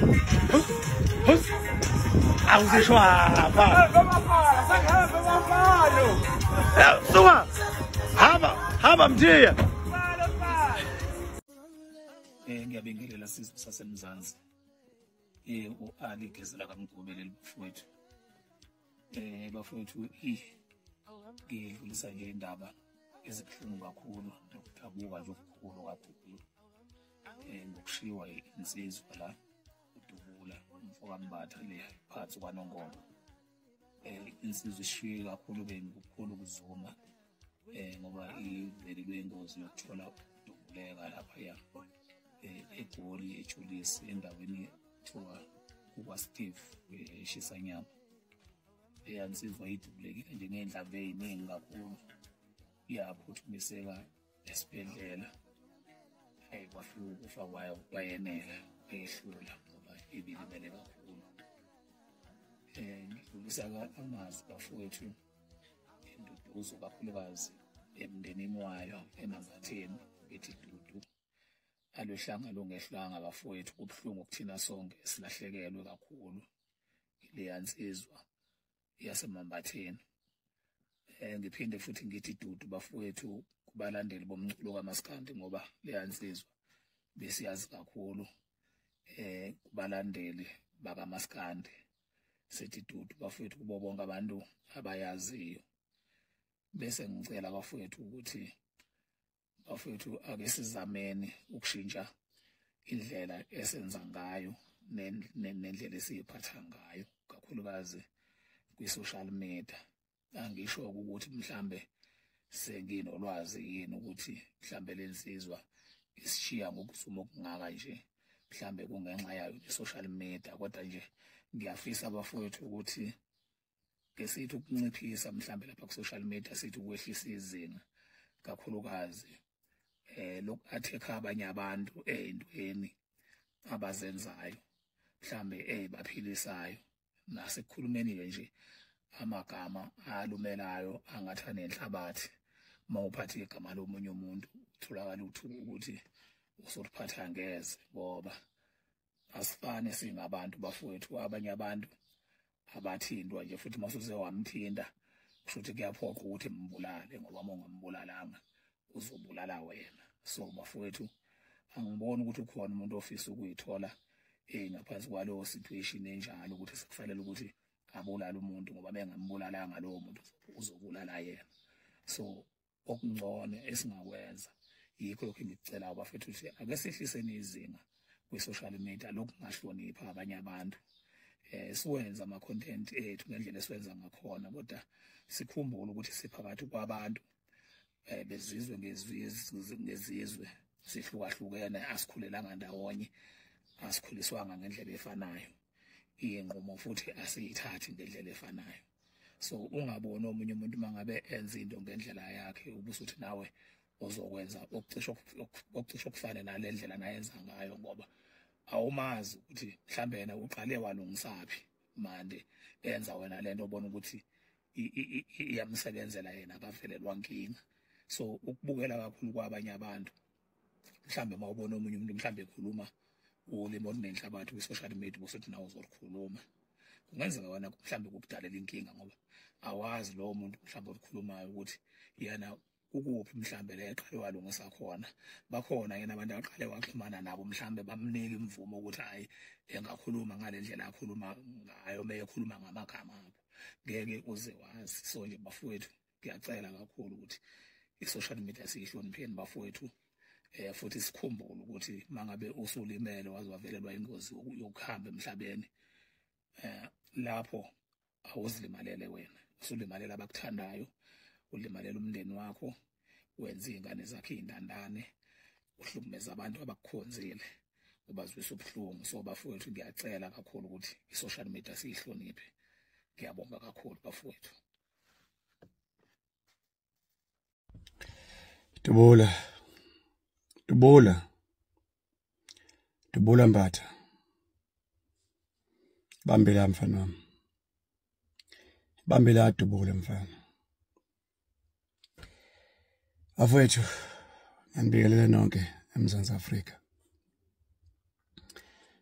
Awusishwapha. Bafana, sangabe bafana. Suka. Hamba, hamba mthiya. Ngiyabingelela sizwe saseMzansi. U-Ali Gezela kaMgube leli bafowethu. Bafowethu ngidlulisa nje indaba ezibuhlungu kakhulu nokudabuka nje okukhulu kakhulu. Ngokushiwa insizwa la uDubula umfokaMbatha le phakathi kwaNongoma. Insizwa ishiye kakhulu bengukukhulu ukuzuma ngoba ivelelwe ingozi yokuthola ukudubuleka lapha eGoli eJulisi endaweni kuthiwa kukwa-Steve eShisanyama. Leya nsizwa idubulekile nje ngey'nhlamvu ey'ningi kakhulu, yaphuthumiseka esibhedlela. Kwafika ukufa kwayo kwayenela, kwehlula ngoba ibilimele kakhulu. Ngidlulisa amazwi bafowethu enduduzo kakhulukazi emndenini wayo eMambatheni, ngithi dudu. Alwehlanga lungehlanga bafowethu, kubuhlungu kuthina sonke silahlekelwe kakhulu ileya nsizwa yaseMambatheni. Ngiphinde futhi ngithi dudu bafowethu kubalandeli bomculo kaMaskandi, ngoba leya nsizwa besiyazi kakhulu kubalandeli bakaMaskandi. Sithi dudu bafowethu kubo bonke abantu abayaziyo. Bese ngicela bafowethu ukuthi bafowethu ake sizameni ukushintsha indlela esenza ngayo nendlela esiyiphatha ngayo, kakhulukazi kwi-social media. Angisho ukuthi mhlambe senginolwazi yini ukuthi mhlambe lensizwa isishiya ngokuzuma okungaka nje, mhlambe kungenxa yayo i-social media, kodwa nje ngiyafisa bafowethu ukuthi ke sithi ukunciphisa mhlambe lapha ku-social media, sithi ukwehlisa izinga kakhulukazi loku-attack abanye abantu ey'ntweni abazenzayo mhlambe ezibaphilisayo, nasekukhulumeni nje amagama alumelayo angathi anenhlabathi. Mawuphatha igama lomunye umuntu utholakala ukuthi usoliphatha ngeze, ngoba asifane singabantu bafowethu. Abanye abantu Abathintwa nje futhi masuze wamthinta kusho ukuthi kuyaphoqa ukuthi mbulale, ngoba uma ungambulalanga uzobulala wena. So bafowethu, angiboni ukuthi ukhona umuntu ofisa ukuyithola ngaphansi kwaleyo situation enjalo, ukuthi sekufanele ukuthi abulale umuntu, ngoba bengambulalanga lowo muntu uzobulala yena. So okungcono esingakwenza yikho lokho engikucelayo bafethu, ukuthi ake sehliseni izinga kwi-social media lokungahlonipha abanye abantu. Siwenza ama-content ethu ngendlela esiwenza ngakhona, kodwa sikhumbule ukuthi siphakathi kwabantu bezizwe ngezizwe, sihlukahlukene, asikhulelanga ndawonye, asikhuliswanga ngendlela efanayo, iy'nqumo futhi asiyithathi ngendlela efanayo. So ungaboni omunye umuntu mangabe enza into ngendlela yakhe ubusuthi nawe ozokwenza okucishe okufane nale ndlela nayenza ngayo, ngoba awumazi ukuthi mhlambe yena uqale walungisaphi manje enza wena lento obona ukuthi iyamsebenzela yena, akavelelwa nkinga. So ukubukela kakhulu kwabanye abantu, mhlambe mawubona omunye umuntu mhlambe ekhuluma ulimi olunenhlabathi kwi-social media ubusuthi nawe uzolikhuluma, kungenzeka wena mhlambe kukudalela inkinga, ngoba awazi lowo muntu mhlambe olukhulumayo ukuthi yena ukuphi, mhlambe le eqale walungisa khona. Bakhona yena abantu aqale waxhumana nabo, mhlambe bamnika imvumo ukuthi hayi engakhuluma ngale ndlela akhuluma ngayo, meyekhuluma ngamagama abo, ngeke uze wazi. So nje bafowethu, ngiyacela kakhulu ukuthi i-social media siyihlonipheni bafowethu, futhi sikhumbule ukuthi mangabe usulimele waze wavelelwa ingozi yokuhamba emhlabeni, lapho awuzilimalele wena, usulimalela abakuthandayo, ulimalela umndeni wakho, wenza iy'ngane zakhe iy'ntandane, uhlukumeza abantu abakukhonzile, ubazwisa ubuhlungu. So bafowethu, ngiyacela kakhulu ukuthi i-social media siyihloniphe. Ngiyabonga kakhulu bafowethu. Dubula, Dubula, Dubula Mbatha, bambela mfana wami, bambela Dubula mfana. Bafowethu, ngiyanibingelela nonke eMzantsi Afrika,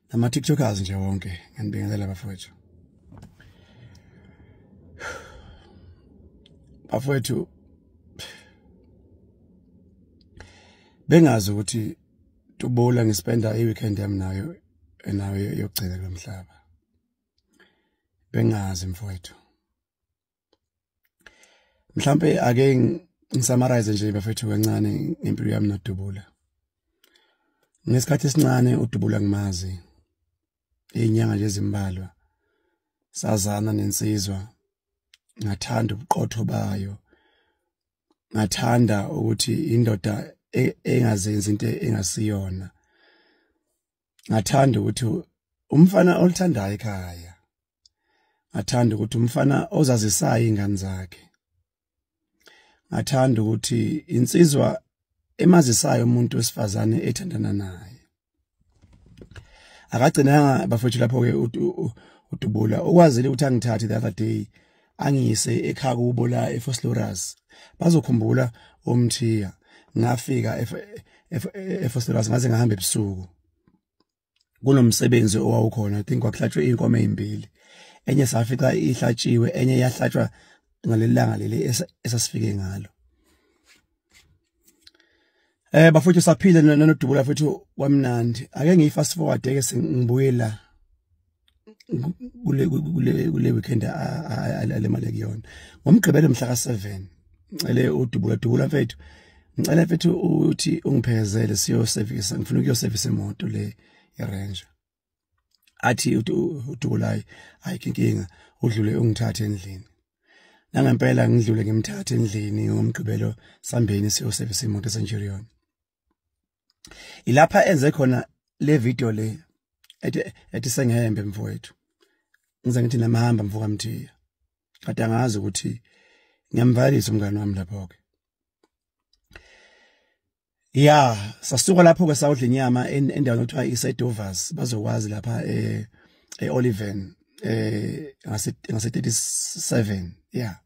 nama TikTokers nje wonke, ngiyanibingelela bafowethu. Bafowethu, bengazi ukuthi Dubula ngispenda i-weekend yami nayo enayo yokugcina kulomhlaba. Bengazi mfowethu. Mhlambe ake ngisummarize nje bafethu kancane ngempilo yami noDubula. Ngesikhathi esincane uDubula ngimazi, izinyanga nje ezimbalwa, sazana nensizwa, ngathanda ubuqotho bayo, ngathanda ukuthi indoda engazenzi into engasiyona, ngathanda ukuthi umfana olithandayo ekhaya, ngathanda ukuthi umfana ozazisayo ingane zakhe, ngathanda ukuthi insizwa emazisayo umuntu wesifazane ethandana naye. Akagcinanga bafethu lapho ke uDubula ukwazile ukuthi angithathe the other day angiyise ekhaya kubo la eVosloorus. Bazokhumbula umthiya, ngafika eVosloorus ngaze ngahamba ebusuku. Kunomsebenzi owawukhona, I think kwakuhlatshwe inkomo ezimbili, enye safika ihlatshiwe, enye yahlatshwa ngaleli langa leli esasifike ngalo. Bafowethu saphila noDubula futhi kwamnandi. Ake ngiyi fast forward ke sengibuyela kule weekend alemali kuyona. Ngomgqibelo mhla ka7 ngicele uDubula, Dubula mfethu, ngicela mfethu uthi ungiphezele siyo service, ngifuna ukuyo service imoto le iRanger. Athi uDubula ayikho inkinga, udlule ungithathe endlini. Nangempela ngidlule ngimthathe endlini ngomgqibelo, sambeni siyo service imoto eCenturion. Ilapha enze khona le video le ethi sengihembe mfowethu. Ngize ngithi namahamba mfoka Mthiya. Kade angazi ukuthi ngiyamvalisa umngane wami lapho ke. Ya, sasuka lapho ke sawudla inyama endaweni okuthiwa iseDovers, bazokwazi lapha eOliven ngase 37. Yeah.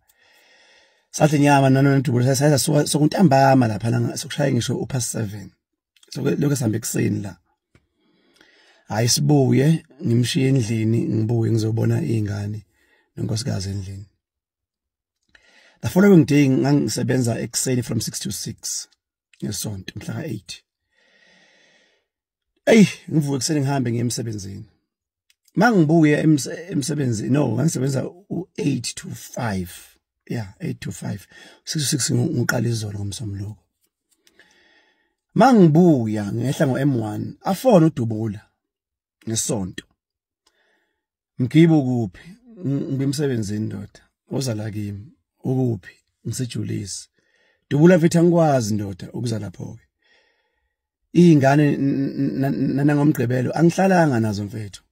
Sadla inyama nanoDubula sasuka sokuntambama lapha sokushaya ngisho upast 7. So lokho sihambe ekuseni la. Hayi sibuye ngimshiye endlini, ngibuye ngizobona izingane. nonkosikazi endlini. The following day ngangisebenza ekuseni from 6 to 6 ngesonto mhla ka8. Ey, ngivuke ekuseni ngihambe ngiye emsebenzini. Mangibuye emsebenzini, no, ngangisebenza u8 to 5. Yeah, 8 to 5. 6 to 6 ngiqala izolo ngomsombuluko. Mangibuya ngehla ngo-M1, afona uDubula ngesonto. Mgibo kuphi? Ngibemsebenzini ndoda. Oza la kimi. Ukuphi? Ngisejulisi. Dubula mfethu angikwazi ndoda ukuza lapho ke. Izingane nangomgqibelo angihlalanga nazo mfethu.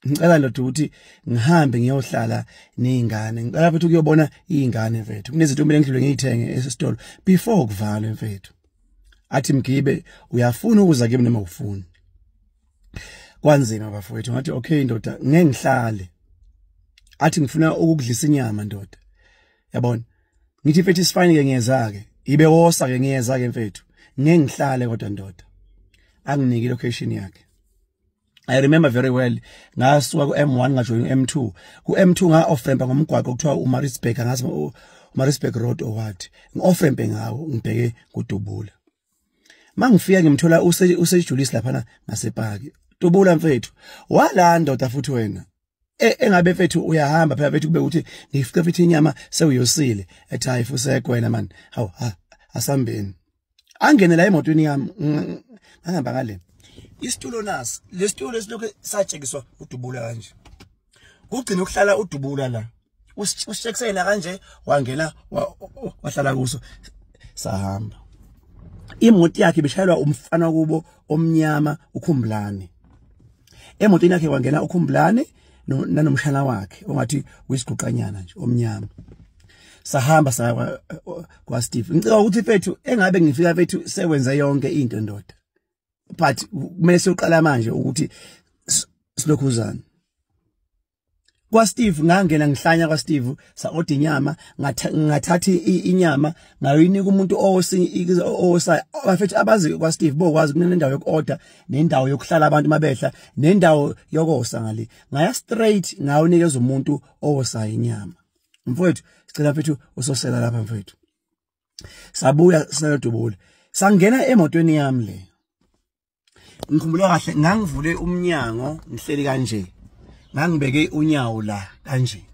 Ngicela ndoda ukuthi ngihambe ngiyohlala nezingane. Ngicela mfethu ukuyobona izingane mfethu. Kunezinto kumele ngidlule ngiyithenge esitolo before kuvalwe mfethu. Athi Mgibe uyafuna ukuza kimi noma ufuni. Kwanzima bafowethu, ngathi okay ndoda ngeke ngihlale. Athi ngifuna ukudlisa inyama ndoda. Yabona? Ngithi mfethu isifine ke ngiyeza ke. Ibe wosa ke ngiyeza ke mfethu. Ngeke ngihlale kodwa ndoda. Anginike location yakhe. I remember very well ngasuka ku M1 ngajoin M2. Ku M2 nga off ramp ngomgwaqo kuthiwa uMaritzburg, ngazi uMaritzburg Road or what. Ngi off ramp ngawo ngibheke kuDubula. Mangifika ngimthola usejulisi lapha ngasepaki. Dubula mfethu, wala ndoda futhi wena. Engabe mfethu uyahamba phela mfethu kube ukuthi ngifike futhi inyama sewuyosile. Ethi hayi fusekho wena man. Hawu asambeni. Angene la emotweni yami ngahamba ngale. Isitulo nasi, lesitulo esilokho satshekiswa uDubula kanje. Kugcina ukuhlala uDubula la. Usitshekisela kanje wangena wahlala kuso sahamba. Imoto yakhe bishayelwa umfana kubo omnyama uKhumbulane. Emotweni yakhe wangena uKhumbulane nanomshana wakhe ongathi uyisiguqanyana nje omnyama. Sahamba saya kwa Steve. Ngicela ukuthi mfethu engabe ngifika mfethu sewenza yonke into ndoda. But kumele siyoqala manje ukuthi silokhuzana. Kwa Steve ngangena ngihlanya kwa Steve sa order inyama, ngathatha inyama ngayinika umuntu osa bafethu abazi kwa Steve bokwazi kunendawo yokuorder nendawo yokuhlala abantu mabehla nendawo yokosa ngale. Ngaya straight ngawunikeza umuntu owosa inyama. Mfowethu sicela mfethu usosela lapha mfethu. Sabuya sinalodubula. Sangena emotweni yami le. Ngikhumbula kahle ngangivule umnyango ngihleli kanje. Ngangibeke unyawo la kanje.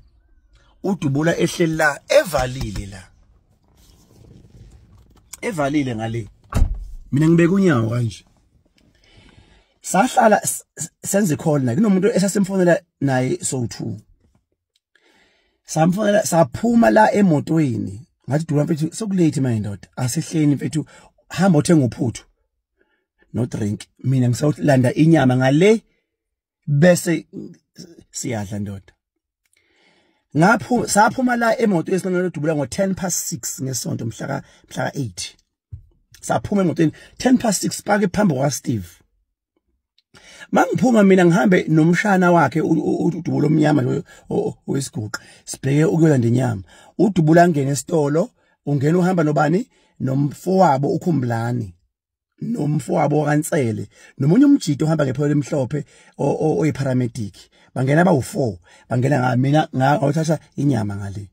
uDubula ehleli la evalile la. Evalile ngale. Mina ngibeke unyawo kanje. Sahlala senze call na kunomuntu esasimfonela naye so2. Samfonela saphuma la emotweni. Ngathi Dubula mfethu sokulate manje ndoda. Asehleni mfethu hamba uthenga uphuthu. No drink. Mina ngisawulanda inyama ngale bese siyadla ndoda. Ngapho saphuma la emotweni esinalo Dubula ngo6:10 ngesonto mhla ka8. Saphuma emotweni 6:10 pake phambi kwa Steve. Mangiphuma mina ngihambe nomshana wakhe uDubula omnyama owesiguqa. Sibheke ukuyolanda inyama. uDubula angene esitolo, ungena uhamba nobani nomfowabo uKhumbulani. Nomfowabo kaNtsele nomunye umjito ohamba ngepholo emhlophe oyiparamedic. Bangena bawu4, bangena nga mina ngawuthatha inyama ngale.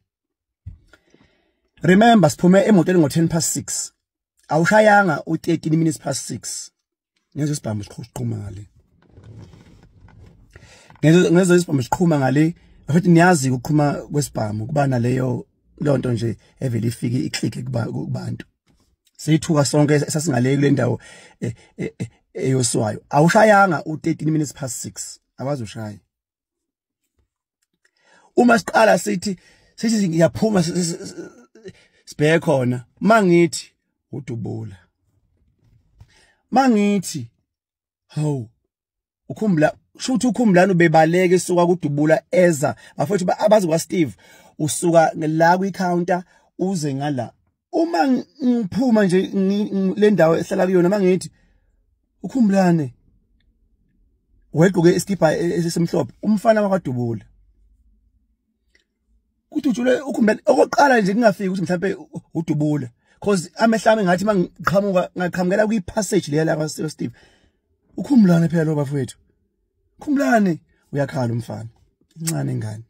Remember siphume emotweni ngo6:10. Awushayanga u6:13. Ngezwe isibhamu siqhuma ngale. Ngezwe isibhamu siqhuma ngale. Futhi niyazi ukuqhuma kwesibhamu kuba naleyo lonto nje evele ifike iclick kubantu. Seyithuka sonke sasingale kule ndawo eyoswayo. Awushayanga u6:13. Awazi ushaya. Uma siqala sithi ngiyaphuma sibheke khona mangithi uDubula. Mangithi hawu ukhumbula shuthi uKhumbulani ubebaleke esuka kuDubula eza bafethu abazi kwa Steve usuka la kwi counter uze ngala. Uma ngiphuma nje le ndawo ehlala kuyona mangithi uKhumbulane wegqoke iskipa esimhlophe umfana wakwaDubula. Kudutshule uKhumbulane okoqala nje kungafiki ukuthi mhlawumbe uDubula because amehla ami ngathi mangiqhamuka ngaqhamukela kwi passage leya la kwa Steve. Ukhumbulane phela lo bafowethu. Khumbulane uyakhala umfana. Incane ingane.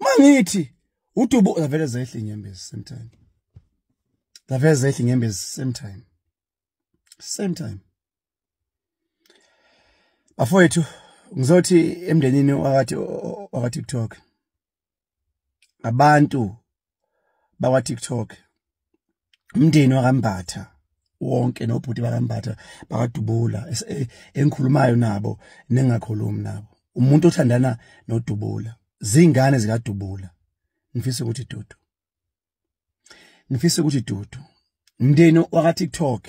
Mangithi udubu zavele zehla inyembezi same time. Zavele zehla inyembezi same time. Same time. Bafowethu ngizothi emndenini waka TikTok, abantu bakwa TikTok, umndeni wakaMbatha wonke nobhuti bakaMbatha bakadubula engikhulumayo nabo nengakhulumi nabo, umuntu othandana noDubula, zingane zikaDubula, ngifisa ukuthi dudu, ngifisa ukuthi dudu. Umndeni waka TikTok,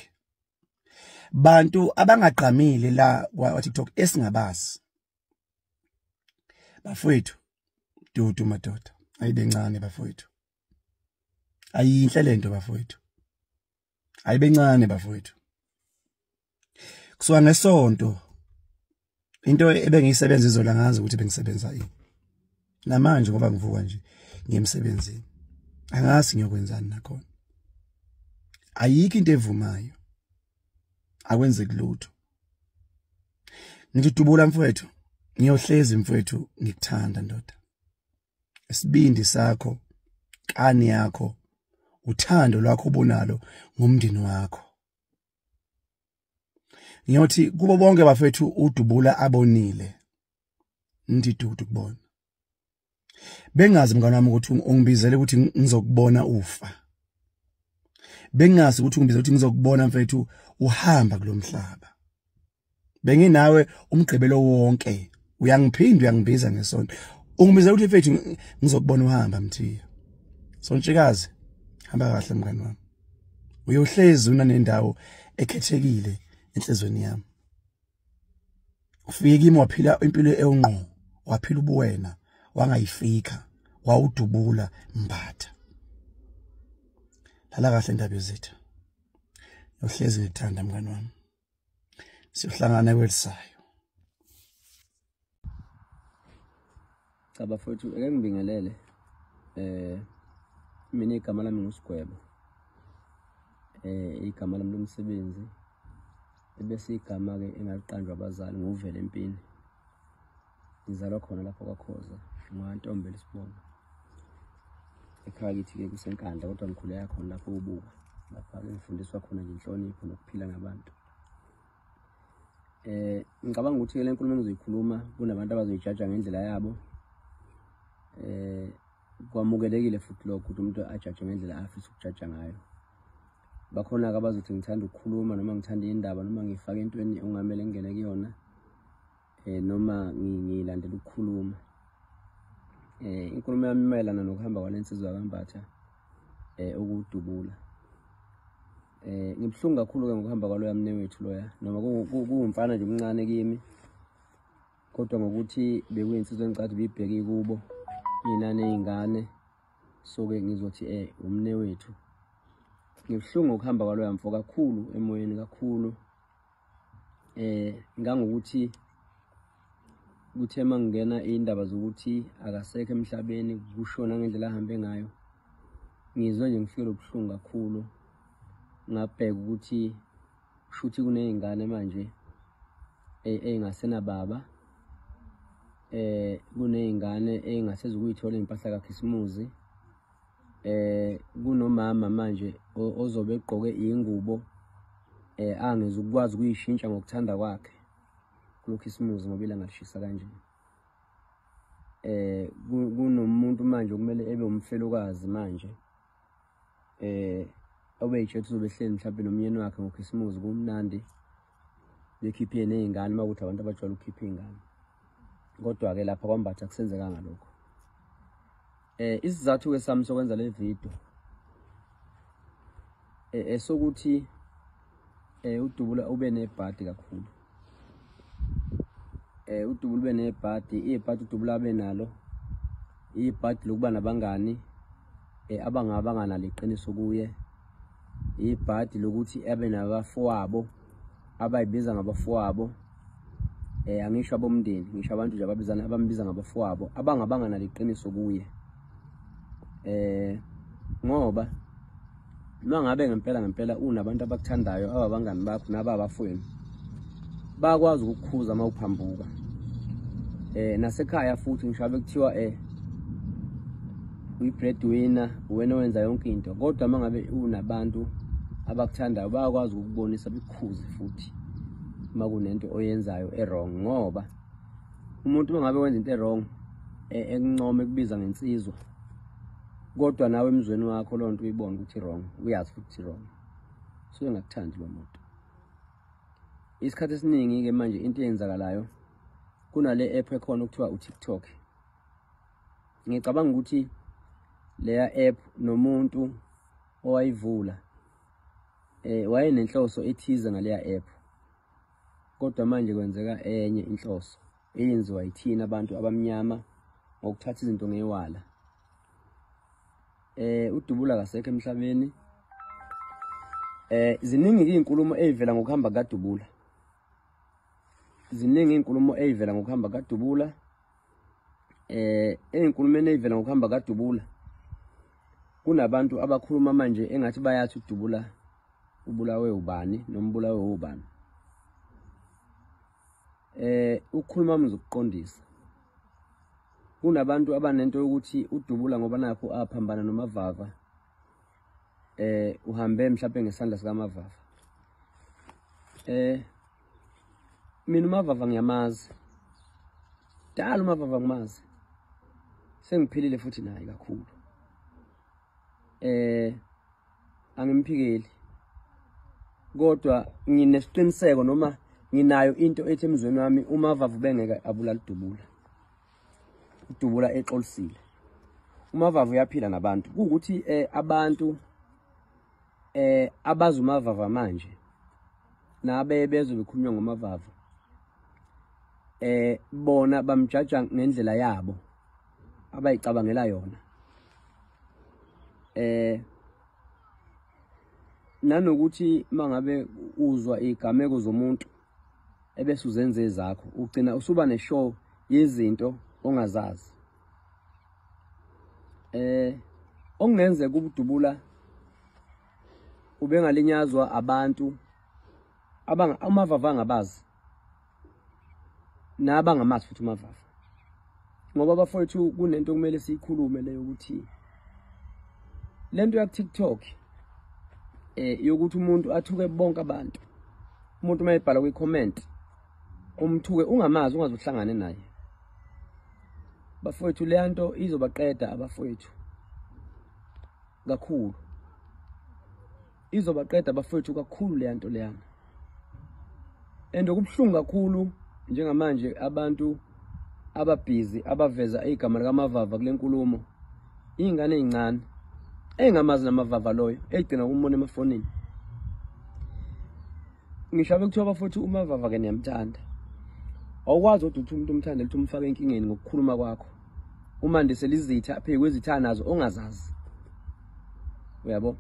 bantu abangaqhamile la kwa TikTok esingabazi, bafowethu dudu madoda, ayibe ncane bafowethu, ayinhle lento bafowethu, ayibe ncane bafowethu. Kusuka ngesonto into ebengiyisebenza izola ngazi ukuthi bengisebenza ini namanje, ngoba ngivuka nje ngiyemsebenzini, angazi ngiyokwenzani nakhona. Ayikho into evumayo, akwenzeki lutho. Ngithi Dubula mfowethu, ngiyohlezi mfowethu ngikuthanda ndoda, isibindi sakho, kani yakho, uthando lwakho obonalo ngomndeni wakho. Ngiyothi kubo bonke bafethu uDubula abonile, ngithi dudu kubona. Bengazi mngani wami ukuthi ungibizele ukuthi ngizokubona ufa, bengazi ukuthi ungibizele ukuthi ngizokubona mfethu uhamba kulomhlaba. Benginawe umgqibelo wonke, uyangiphinda uyangibiza ngesonto, ungibizele ukuthi mfethu ngizokubona uhamba Mthiya. Sontshikazi, hamba kahle mngani wami, uyohlezi unanendawo ekhethekile enhlizweni yami. Ufike kimi waphila impilo ewungqo, waphila ubuwena, wangayifika, wawudubula Mbatha. Lala kahle indaba yezitha, uyohlezi ngikuthanda mngani wami, siyohlangana kwelisayo. Cha bafowethu, ake ngibingelele. Mina igama lami nguSigwebo, igama lami lomsebenzi ebese igama ke engaliqanjwa abazali nguvele empini. Ngizalwa khona lapho kwaKhoza, ngwantombela isibongo. Ekhaya kithi ke kuseNkandla, kodwa ngikhulela khona lapho ubuka, lapha ke ngifundiswa khona nje inhlonipho nokuphila nabantu. Ngicabanga ukuthi le nkulumo engizoyikhuluma kunabantu abazoyijaja ngendlela yabo. Kwamukelekile futhi lokho ukuthi umuntu ajaje ngendlela afisa ukujaja ngayo. Bakhona-ke abazothi ngithanda ukukhuluma noma ngithanda indaba noma ngifake entweni ongamele ngingene kuyona, noma ngilandela ukukhuluma. Inkulumo yami mayelana nokuhamba kwale nsizwa kaMbatha, ukudubula. Ngibuhlungu kakhulu-ke ngokuhamba kwaloya mnewethu loya, noma kuwumfana nje omncane kimi, kodwa ngokuthi bekuyinsizwa engicathi biyibheke kubo inani ey'ngane, so-ke ngizothi umnewethu. Ngibuhlungu ngokuhamba kwaloya mfo kakhulu emoyeni kakhulu, ngangokuthi kuthe mangena indaba zokuthi akasekho emhlabeni, kushona ngendlela ahambe ngayo, ngizwe nje ngifikelwe ubuhlungu kakhulu. Ngabheka ukuthi shuthi kuney'ngane manje ey'ngasenababa, kuney'ngane ey'ngasezukuyithola iy'mpahla kaKhisimuzi, kunomama manje ozobe egqoke ingubo angezukwazi ukuyishintsha ngokuthanda kwakhe kuloKhisimuzi ngoba ilanga lishisa kanje. Kunomuntu manje okumele ebe umfelokazi manje, obeyitshethe uzobe ehleli mhlawumbe nomyeni wakhe ngoKhisimuzi kumnandi, bekhiphe ney'ngane uma kuthi abantu abajwayele ukukhipha iy'ngane. Kodwa-ke lapha kwaMbatha kusenzekanga lokho. Isizathu-ke sami sokwenza le video esokuthi uDubula ube nebhadi kakhulu. uDubula ube nebhadi, ibhadi uDubula abe nalo, ibhadi lokuba nabangani abangabanganalo iqiniso kuye, ibhadi lokuthi abe nabafowabo abayibiza ngabafowabo, angisho abomndeni, ngisho abantu nje ababizana abambiza ngabafowabo abangabanganalo iqiniso kuye. Ngoba noma ngabe ngempela ngempela unabantu abakuthandayo ababangani bakho nababafowenu, bayakwazi ukukukhuza uma uphambuka. Nasekhaya futhi ngisho bekuthiwa Uyi-breadwinner, wena owenza yonke into, kodwa uma ngabe unabantu abakuthandayo bayakwazi ukukubonisa bikukhuze futhi uma kunento oyenzayo e-wrong, ngoba umuntu uma ngabe wenza into e-wrong ekuncoma ekubiza ngensizwa, kodwa nawe emzweni wakho loo nto uyibona ukuthi wrong, uyazi futhi wrong, so engakuthandi lo muntu. Isikhathi esiningi-ke manje into eyenzakalayo kunale app ekhona okuthiwa u-TikTok. Ngicabanga ukuthi leya app nomuntu owayivula wayenenhloso ethize ngaleya app, kodwa manje kwenzeka enye inhloso eyenziwa yithina abantu abamnyama ngokuthatha izinto ngewala. uDubula kasekho emhlabeni. Ziningi izinkulumo ezivela ngokuhamba kaDubula, ziningi izinkulumo ezivela ngokuhamba kaDubula. Ey'nkulumeni ey'vela ngokuhamba kaDubula kunabantu abakhuluma manje engathi bayathi uDubula ubulawe ubani noma ubulawe ubani. Ukukhuluma ngizokuqondisa, kunabantu abanento yokuthi uDubula ngoba nakho aphambana noMavava, uhambe mhlawumbe ngesandla sikaMavava. Mina uMavava ngiyamazi, dala uMavava ngimazi, sengiphilile futhi naye kakhulu. Angimphikeli, kodwa nginesiqiniseko noma nginayo into ethi emzweni wami uMavava ubengeke abulala uDubula, uDubula exolisile. uMavava uyaphila nabantu, kuwukuthi abantu abazi uMavava manje nabe bezwe bekhulunywa ngoMavava, bona bamjaja ngendlela yabo abayicabangela yona. Nanokuthi mangabe uzwa igameko zomuntu ebese uzenze ezakho, ugcina usuba neshow yezinto ongazazi. Okungenzeka uDubula ubengalinyazwa abantu uMavava angabazi nabangamazi futhi uMavava, ngoba bafowethu kunento okumele siyikhulume leyo, ukuthi lento ya TikTok yokuthi umuntu athuke bonke abantu, umuntu uma ebhala kwi-comment umthuke ungamazi, ungazuhlangane naye. Bafowethu le nto izobaqeda abafowethu kakhulu, izobaqeda abafowethu kakhulu le nto leyana. And okubuhlungu kakhulu njengamanje abantu ababhizi abaveza igama likaMavava kule nkulumo, iy'ngane ey'ncane ey'ngamazi naMavava loyo, ey'gcina kumbona emafonini. Ngisho bekuthiwa bafowethu uMavava ke niyamthanda, awukwazi kodwa ukuthi umuntu umthande ukuthi umfake enkingeni ngokukhuluma kwakho, umandisele izitha phezu kwezitha nazo ongazazi, uyabo.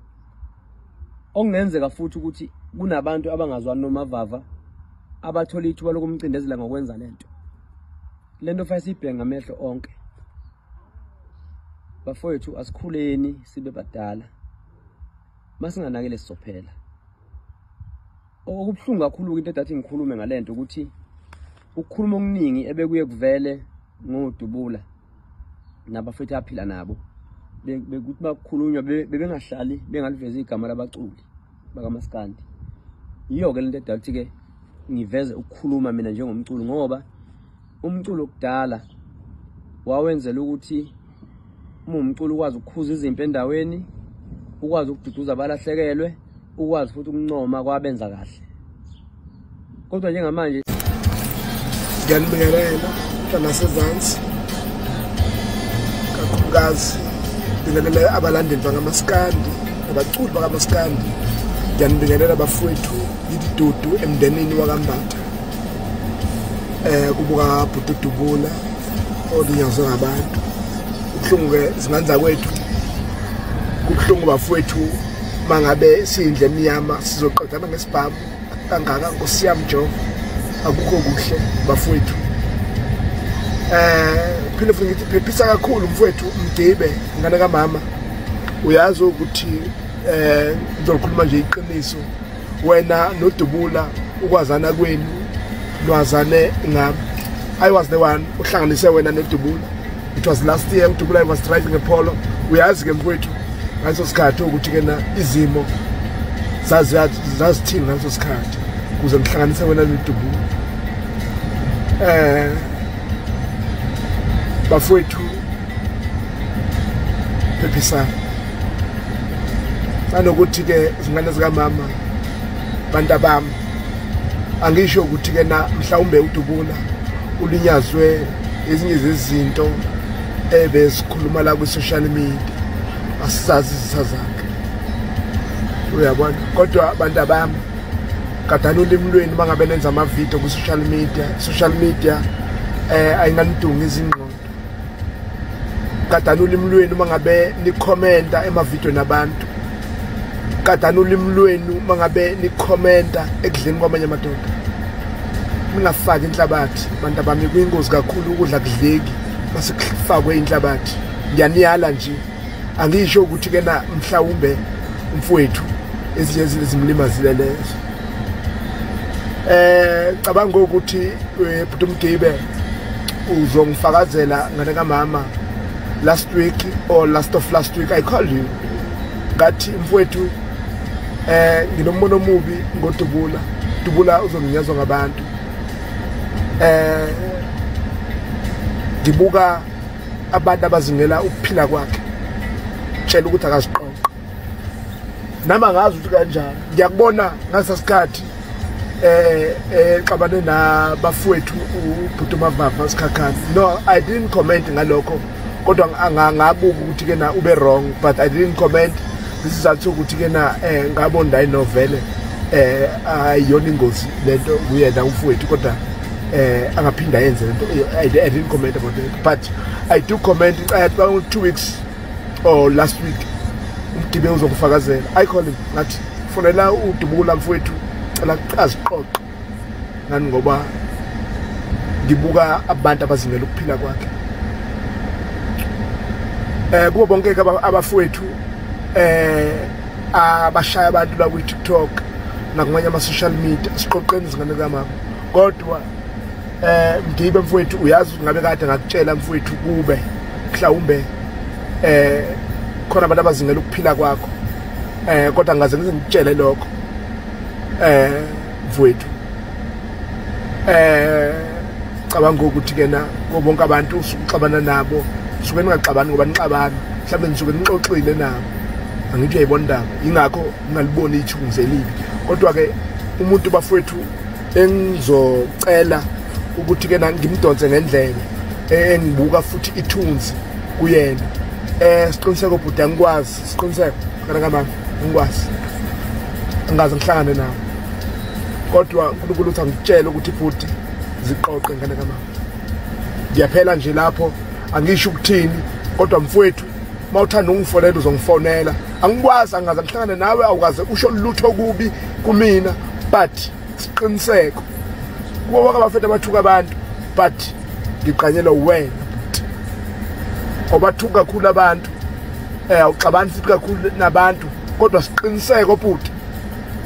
Okungenzeka futhi ukuthi kunabantu abangazwani noMavava abathola ithuba lokumcindezela ngokwenza lento. Lento fanele siyibheke ngamehlo onke bafowethu. Asikhuleni sibe badala, masinganakele sizophela. Okubuhlungu kakhulu into edathi ngikhulume ngalento ukuthi ukukhuluma okuningi ebekuye kuvele ngoDubula nabafethu aphila nabo, bekuthi bakhulunywa bebengahlali bengaliveza igama labaculi bakaMaskandi. Yiyo-ke lento edala ukuthi-ke ngiveze ukukhuluma mina njengomculo, ngoba umculo kudala wawenzela ukuthi uma umculo ukwazi ukukhuza izimpi endaweni, ukwazi ukududuza abalahlekelwe, ukwazi futhi ukuncoma kwabenza kahle. Kodwa njengamanje ngiyanibingelela nasezansi, kakhulukazi bingelele abalandeli bakaMaskandi nabaculi bakaMaskandi. Ngiyanibingelela bafowethu, yidudu emndenini wakaMbatha, kubuka bhuti uDubula olinyazwe ngabantu. Kubuhlungu-ke zingane kwethu, kubuhlungu bafowethu mangabe siyindle emnyama sizoqedana ngesibhamu kangaka. Nkosi yami Jehova, akukho kuhle bafowethu. Phinde futhi ngithi phephisa kakhulu mfowethu Mgibe, ngane kamama. Uyazi ukuthi ngizokhuluma nje iqiniso, wena noDubula ukwazana kwenu nwazane ngami. I was the one uhlanganise wena noDubula. It was last year. uDubula was driving a Polo. Uyazi ke mfowethu ngaleso sikhathi ukuthi ke na izimo zazithini ngaleso sikhathi kuze ngihlanganise wena noDubula. Bafowethu phephisana nanokuthi ke izingane zikamama bantu abami, angisho ukuthi ke na mhlawumbe uDubula ulinyazwe ezinye zezinto ebezikhuluma la kwi-social media, asizazi izitha zakhe, uyabona. Kodwa abantu abami, gadani ulimi lwenu mangabe nenza amavidiyo kwi-social media. Social media ayinganidungi izingqondo. Gadani ulimi lwenu mangabe nikhomenta emavidiyweni abantu. Gadani ulimi lwenu mangabe nikhomenta ekudleni kwamanye amadoda. Ningafaki inhlabathi bantu abami, kuyingozi kakhulu ukudla kudleki mase kufakwe inhlabathi. Ngiyaniyala nje, angisho ukuthi ke na mhlawumbe umfowethu ezinye izinto zimlimazile lezo. Cabanga ukuthi bhuti Mgibe uzongifakazela ngane kamama. Last week or last of last week I called you, ngathi mfowethu nginombono omubi ngoDubula, Dubula uzonginyazwa ngabantu. Ngibuka abantu abazingela ukuphila kwakhe, tshela ukuthi akaziqoqa nami angazi ukuthi kanjani. Ngiyakubona ngasasikhathi xabane nabafowethu ubhuti Mavava Sikhakhane. No, I didn't comment ngalokho, kodwa ngabuka ukuthi ke na ube wrong, but I didn't comment. Isizathu ukuthi ke na ngabona inovele ayiyona ingozi lento kuyena umfowethu, kodwa angaphinda yenze lento. I didn't comment about it, but I do comment about 2 weeks or last week. Umgibe uzongifakazela, I call him ngathi fonela uDubula mfowethu, cela aziqoqe ngani ngoba ngibuka abantu abazingela ukuphila kwakhe. Kubo bonke abafowethu abashaya abantu la ku-TikTok nakumanye ama-social media, siqoqeni izingane kamama. Kodwa Mgibe mfowethu, uyazi ngabe kade ngakutshela mfowethu kube mhlawumbe khona abantu abazingela ukuphila kwakho, kodwa ngaze ngize ngikutshele lokho mfowethu. Cabanga ukuthi ke na bonke abantu usuxabana nabo, suke ningaxabani ngoba nixabana, mhlawumbe nisuke nixoxile nabo, angithi uyayibona indaba, ingakho ngingaliboni ithunzi elibi. Kodwa ke umuntu bafowethu engizocela ukuthi ke ngimdonse ngendlebe engibuka futhi ithunzi kuyena, siqiniseko bhuti angikwazi, siqiniseko kana kamama angikwazi, angaze ngihlangane nawe, kodwa uNkulunkulu uthi angitshele ukuthi bhuti ziqoqe ngane kamama. Ngiyaphela nje lapho, angisho ukuthini, kodwa mfowethu mawuthanda ungifonela uzongifonela, angikwazi, angaze ngihlangane nawe, awukaze usho lutho kubi kumina, but siqiniseko kubo bonke abafethu abathuka abantu, but ngiqanyelwa wena bhuti, obathuka kakhulu abantu, awuxabani futhi kakhulu nabantu, kodwa siqiniseko bhuti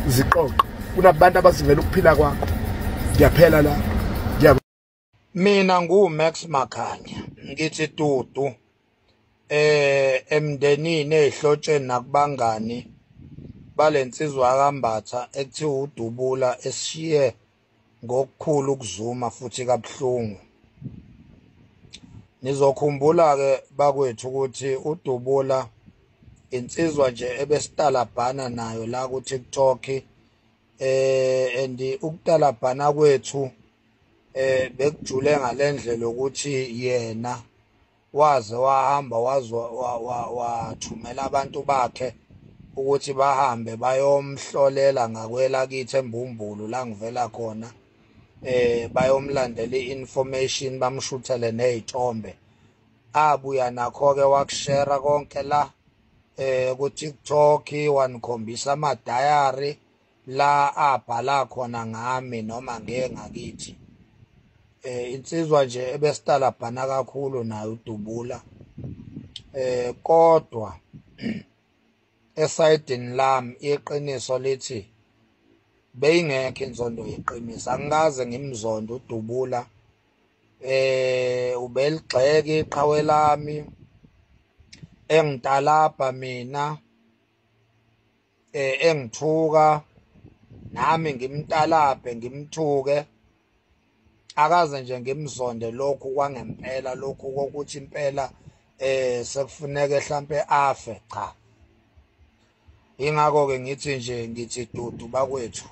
ziqoqe, kunabantu abazingela ukuphila kwakho. Ngiyaphela lapho. Mina ngu Max Makhanya, ngithi dudu emndenini, ezihlotsheni nakubangani balensizwa kaMbatha ekuthiwa uDubula, esishiye ngokukhulu ukuzuma futhi kabuhlungu. Nizokhumbula ke bakwethu ukuthi uDubula insizwa nje ebesitalabhana nayo la ku TikTok, and ukutalabhana kwethu bekujule ngalendlela ukuthi yena waze wahamba wathumela abantu bakhe ukuthi bahambe bayomhlolela ngakwela kithi eMbumbulu la ngivela khona, bayomlandela i-information, bamshuthele nezithombe. Abuya nakho ke wakushare konke la ku TikTok, wanikhombisa ama diary la abhala khona ngami noma ngeke ngakithi. Insizwa nje ebesitalabhana kakhulu nayo uDubula, kodwa esayidini lami iqiniso lithi beyingekho inzondo yeqiniso. Angikaze ngimzondo uDubula, ubeligxeka iqhawe lami, Engitalabha mina, engithuka nami ngimtalabhe ngimthuke, akaze nje ngimzonde lokhu kwangempela, lokhu kokuthi impela sekufuneka mhlambe afe, cha. Ingakho ke ngithi nje ngithi dudu bakwethu,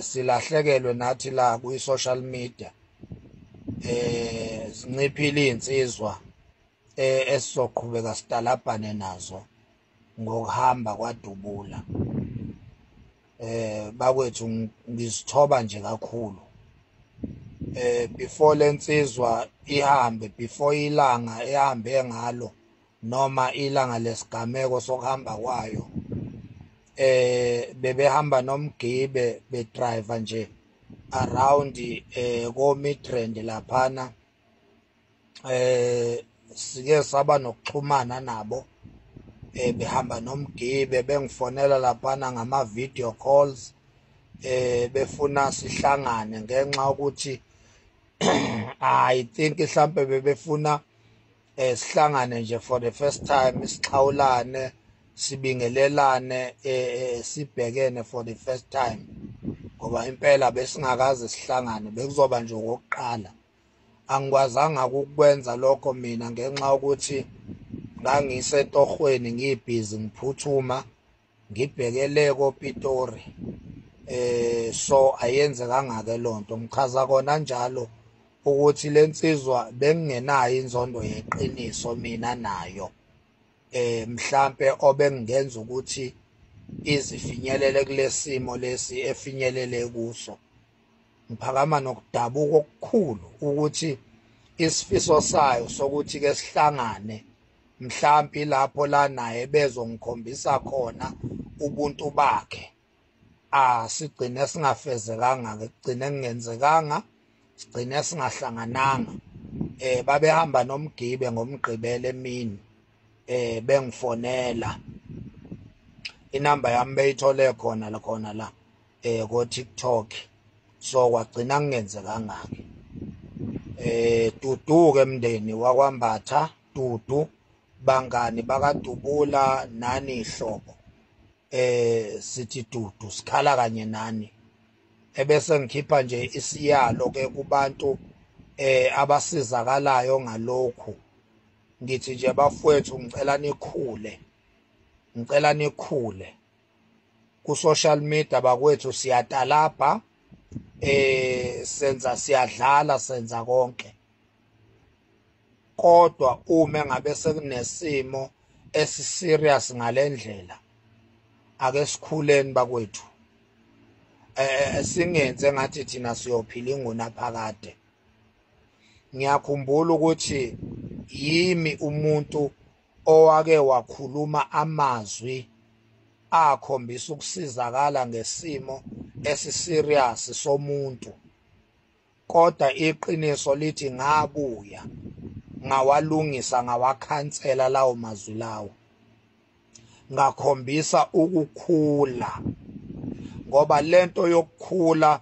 silahlekelwe nathi la kwi social media, sinciphile insizwa esizoqhubeka sitalabhane nazo ngokuhamba kwaDubula. Bakwethu ngizithoba nje kakhulu. Before lensizwa ihambe, before ilanga ehambe ngalo noma ilanga lesigameko sokuhamba kwayo, bebehamba noMgibe bedriver nje around ko Midrand laphana. Sike saba nokuxhumana nabo, behamba noMgibe bengifonela laphana ngama video calls, befuna sihlangane ngenxa ukuthi I think mhlambe bebefuna sihlangane nje for the first time, sixhawulane, sibingelelane, sibhekene for the first time, ngoba impela besingakaze sihlangane, bekuzoba nje okokuqala. Angikwazanga ukukwenza lokho mina ngenxa yokuthi ngangisetohweni, ngibhizi ngiphuthuma ngibhekele koPitori, so ayenzekanga ke lonto. Ngichaza kona njalo ukuthi lensizwa bengingenayo inzondo yeqiniso mina nayo, mhlambe obengenza ukuthi izifinyelele kulesimo lesi efinyelele kuso. Ngiphakama nokudabuka okukhulu ukuthi isifiso sayo sokuthi ke sihlangane mhlambi lapho la naye bezongikhombisa khona ubuntu bakhe, sigcine singafezekanga, kugcine kungenzekanga, sigcine singahlangananga. Babehamba noMgibe ngomgqibelo emini, bengifonela inamba yami beyithole khona la khona la ko TikTok, so kwagcina kungenzekanga ke. Dudu ke mndeni wakwaMbatha, dudu bangani bakaDubula nani ihlobo, sithi dudu sikhala kanye nani. Ebese ngikhipha nje isiyalo ke kubantu abasizakalayo ngalokhu, ngithi nje bafowethu ngicela nikhule, ngicela nikhule ku social media bakwethu, siyatalabha, senza, siyadlala, senza konke, kodwa uma ngabe sekunesimo esiserious ngalendlela, ake sikhuleni bakwethu, singenze ngathi thina siyophila ingunaphakade. Ngiyakhumbula ukuthi yimi umuntu owake wakhuluma amazwi akhombisa ukusizakala ngesimo esiserious somuntu, kodwa iqiniso lithi ngabuya ngawalungisa, ngawakhansela lawo mazwi lawo, ngakhombisa ukukhula, ngoba lento yokukhula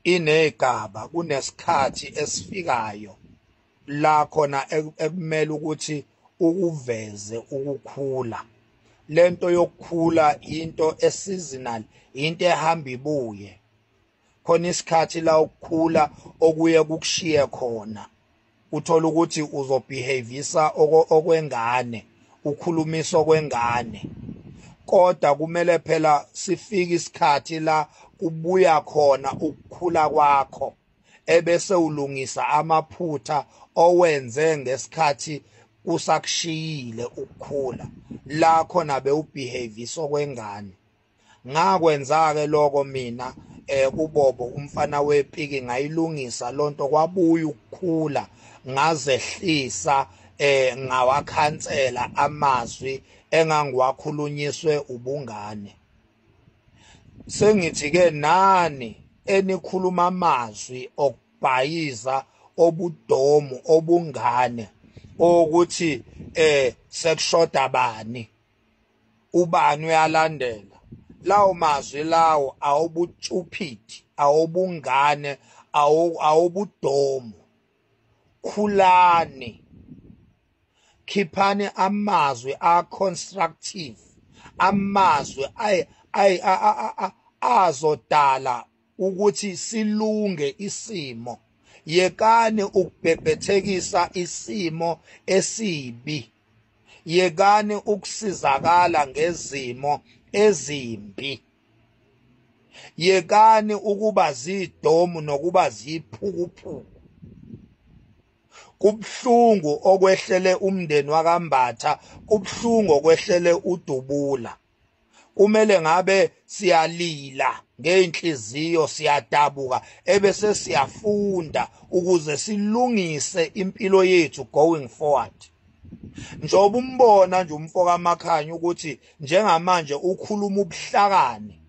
inegaba, kunesikhathi esifikayo la khona ekumele ukuthi ukuveze ukukhula. Lento yokukhula into eseasonal, into ehamba ibuye. Khona isikhathi la ukukhula okuye kukushiye khona, uthola ukuthi uzobehavisa okwengane, ukhulumisa okwengane, kodwa kumele phela sifike isikhathi la kubuya khona ukukhula kwakho, ebese ulungisa amaphutha owenze ngesikhathi kusakushiyile ukukhula, la khona bewubehavisa okwengane. Ngakwenza ke lokho mina kuBobo umfana wepiki, ngayilungisa lonto, kwabuya ukukhula, ngazehlisa, ngawakhansela amazwi engangiwakhulunyiswe ubungane. Sengithi ke nani enikhuluma amazwi okubhayiza obudomu obungane, ukuthi sekushoda bani, ubani uyalandela, lawo mazwi lawo awubustupid, awubungane, awubudomu. Khulani, Khiphani amazwi a constructive, amazwi azodala ukuthi silunge isimo. Yekani ukubhebhethekisa isimo esibi, yekani ukusizakala ngezimo ezimbi, yekani ukuba zidomu nokuba ziphukuphuku. Kubhlungu okwehlele umndeni wakaMbatha, kubhlungu okwehlele uDubula. Kumele ngabe siyalila ngeinhliziyo, siyadabuka, ebese siyafunda ukuze silungise impilo yethu going forward. Njengoba umbona nje umfo kaMakhanya ukuthi njengamanje ukhuluma ubuhlakani,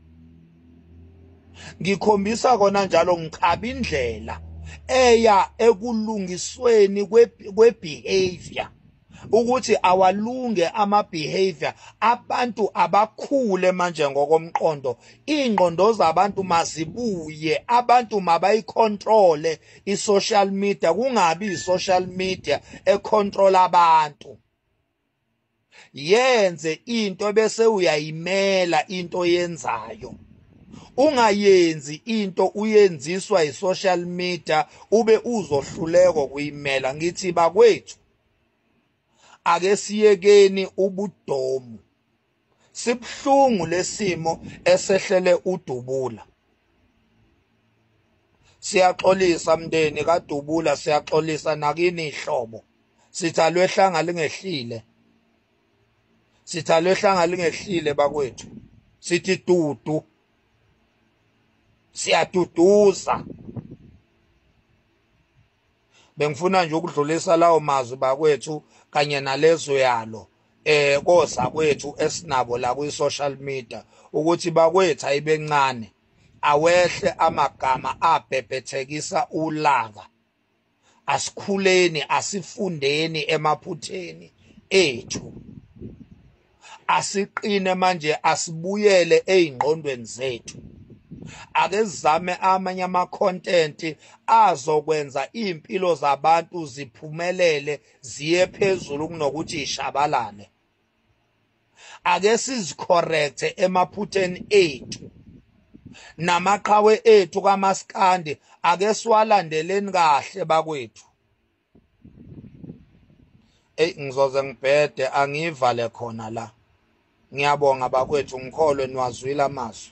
ngikhombisa kona njalo ngichaba indlela eya ekulungisweni kwe-behavior, ukuthi awalunge ama-behavior abantu abakhule manje ngokomqondo. Iy'ngqondo zabantu mazibuye, abantu mabayicontrole i-social media, kungabi i-social media econtrol abantu. Yenze into bese uyayimela into oyenzayo, ungayenzi into uyenziswa i-social media ube uzohluleka kuyimela. Ngithi bakwethu, ake siyekeni ubudomu. Sibhlungu lesimo esehlele uDubula. Siyaxolisa mndeni kaDubula, siyaxolisa nakini ihlobo. Sithi alwehlanga lingehlile, sithi alwehlanga lingehlile bakwethu. Sithi dudu, siyaduduza. Bengifuna nje ukudlulisa lawo mazwi bakwethu kanye nalezo yalo koza kwethu esinabo la kwi social media, ukuthi bakwethu ayibencane, awehle amagama abhebhethekisa ulaka. Asikhuleni, asifundeni emaphutheni ethu, asiqine manje, asibuyele eyingqondweni zethu. Ake sizame amanye ama-content azokwenza iy'mpilo zabantu ziphumelele ziye phezulu kunokuthi ishabalale. Ake sizicorrecte emaphutheni ethu namaqhawe ethu kaMaskandi, ake siwalandeleni kahle bakwethu. Ey, ngizoze ngibhede, angivale khona la. Ngiyabonga bakwethu, ngikholwe niwazwile amazwi.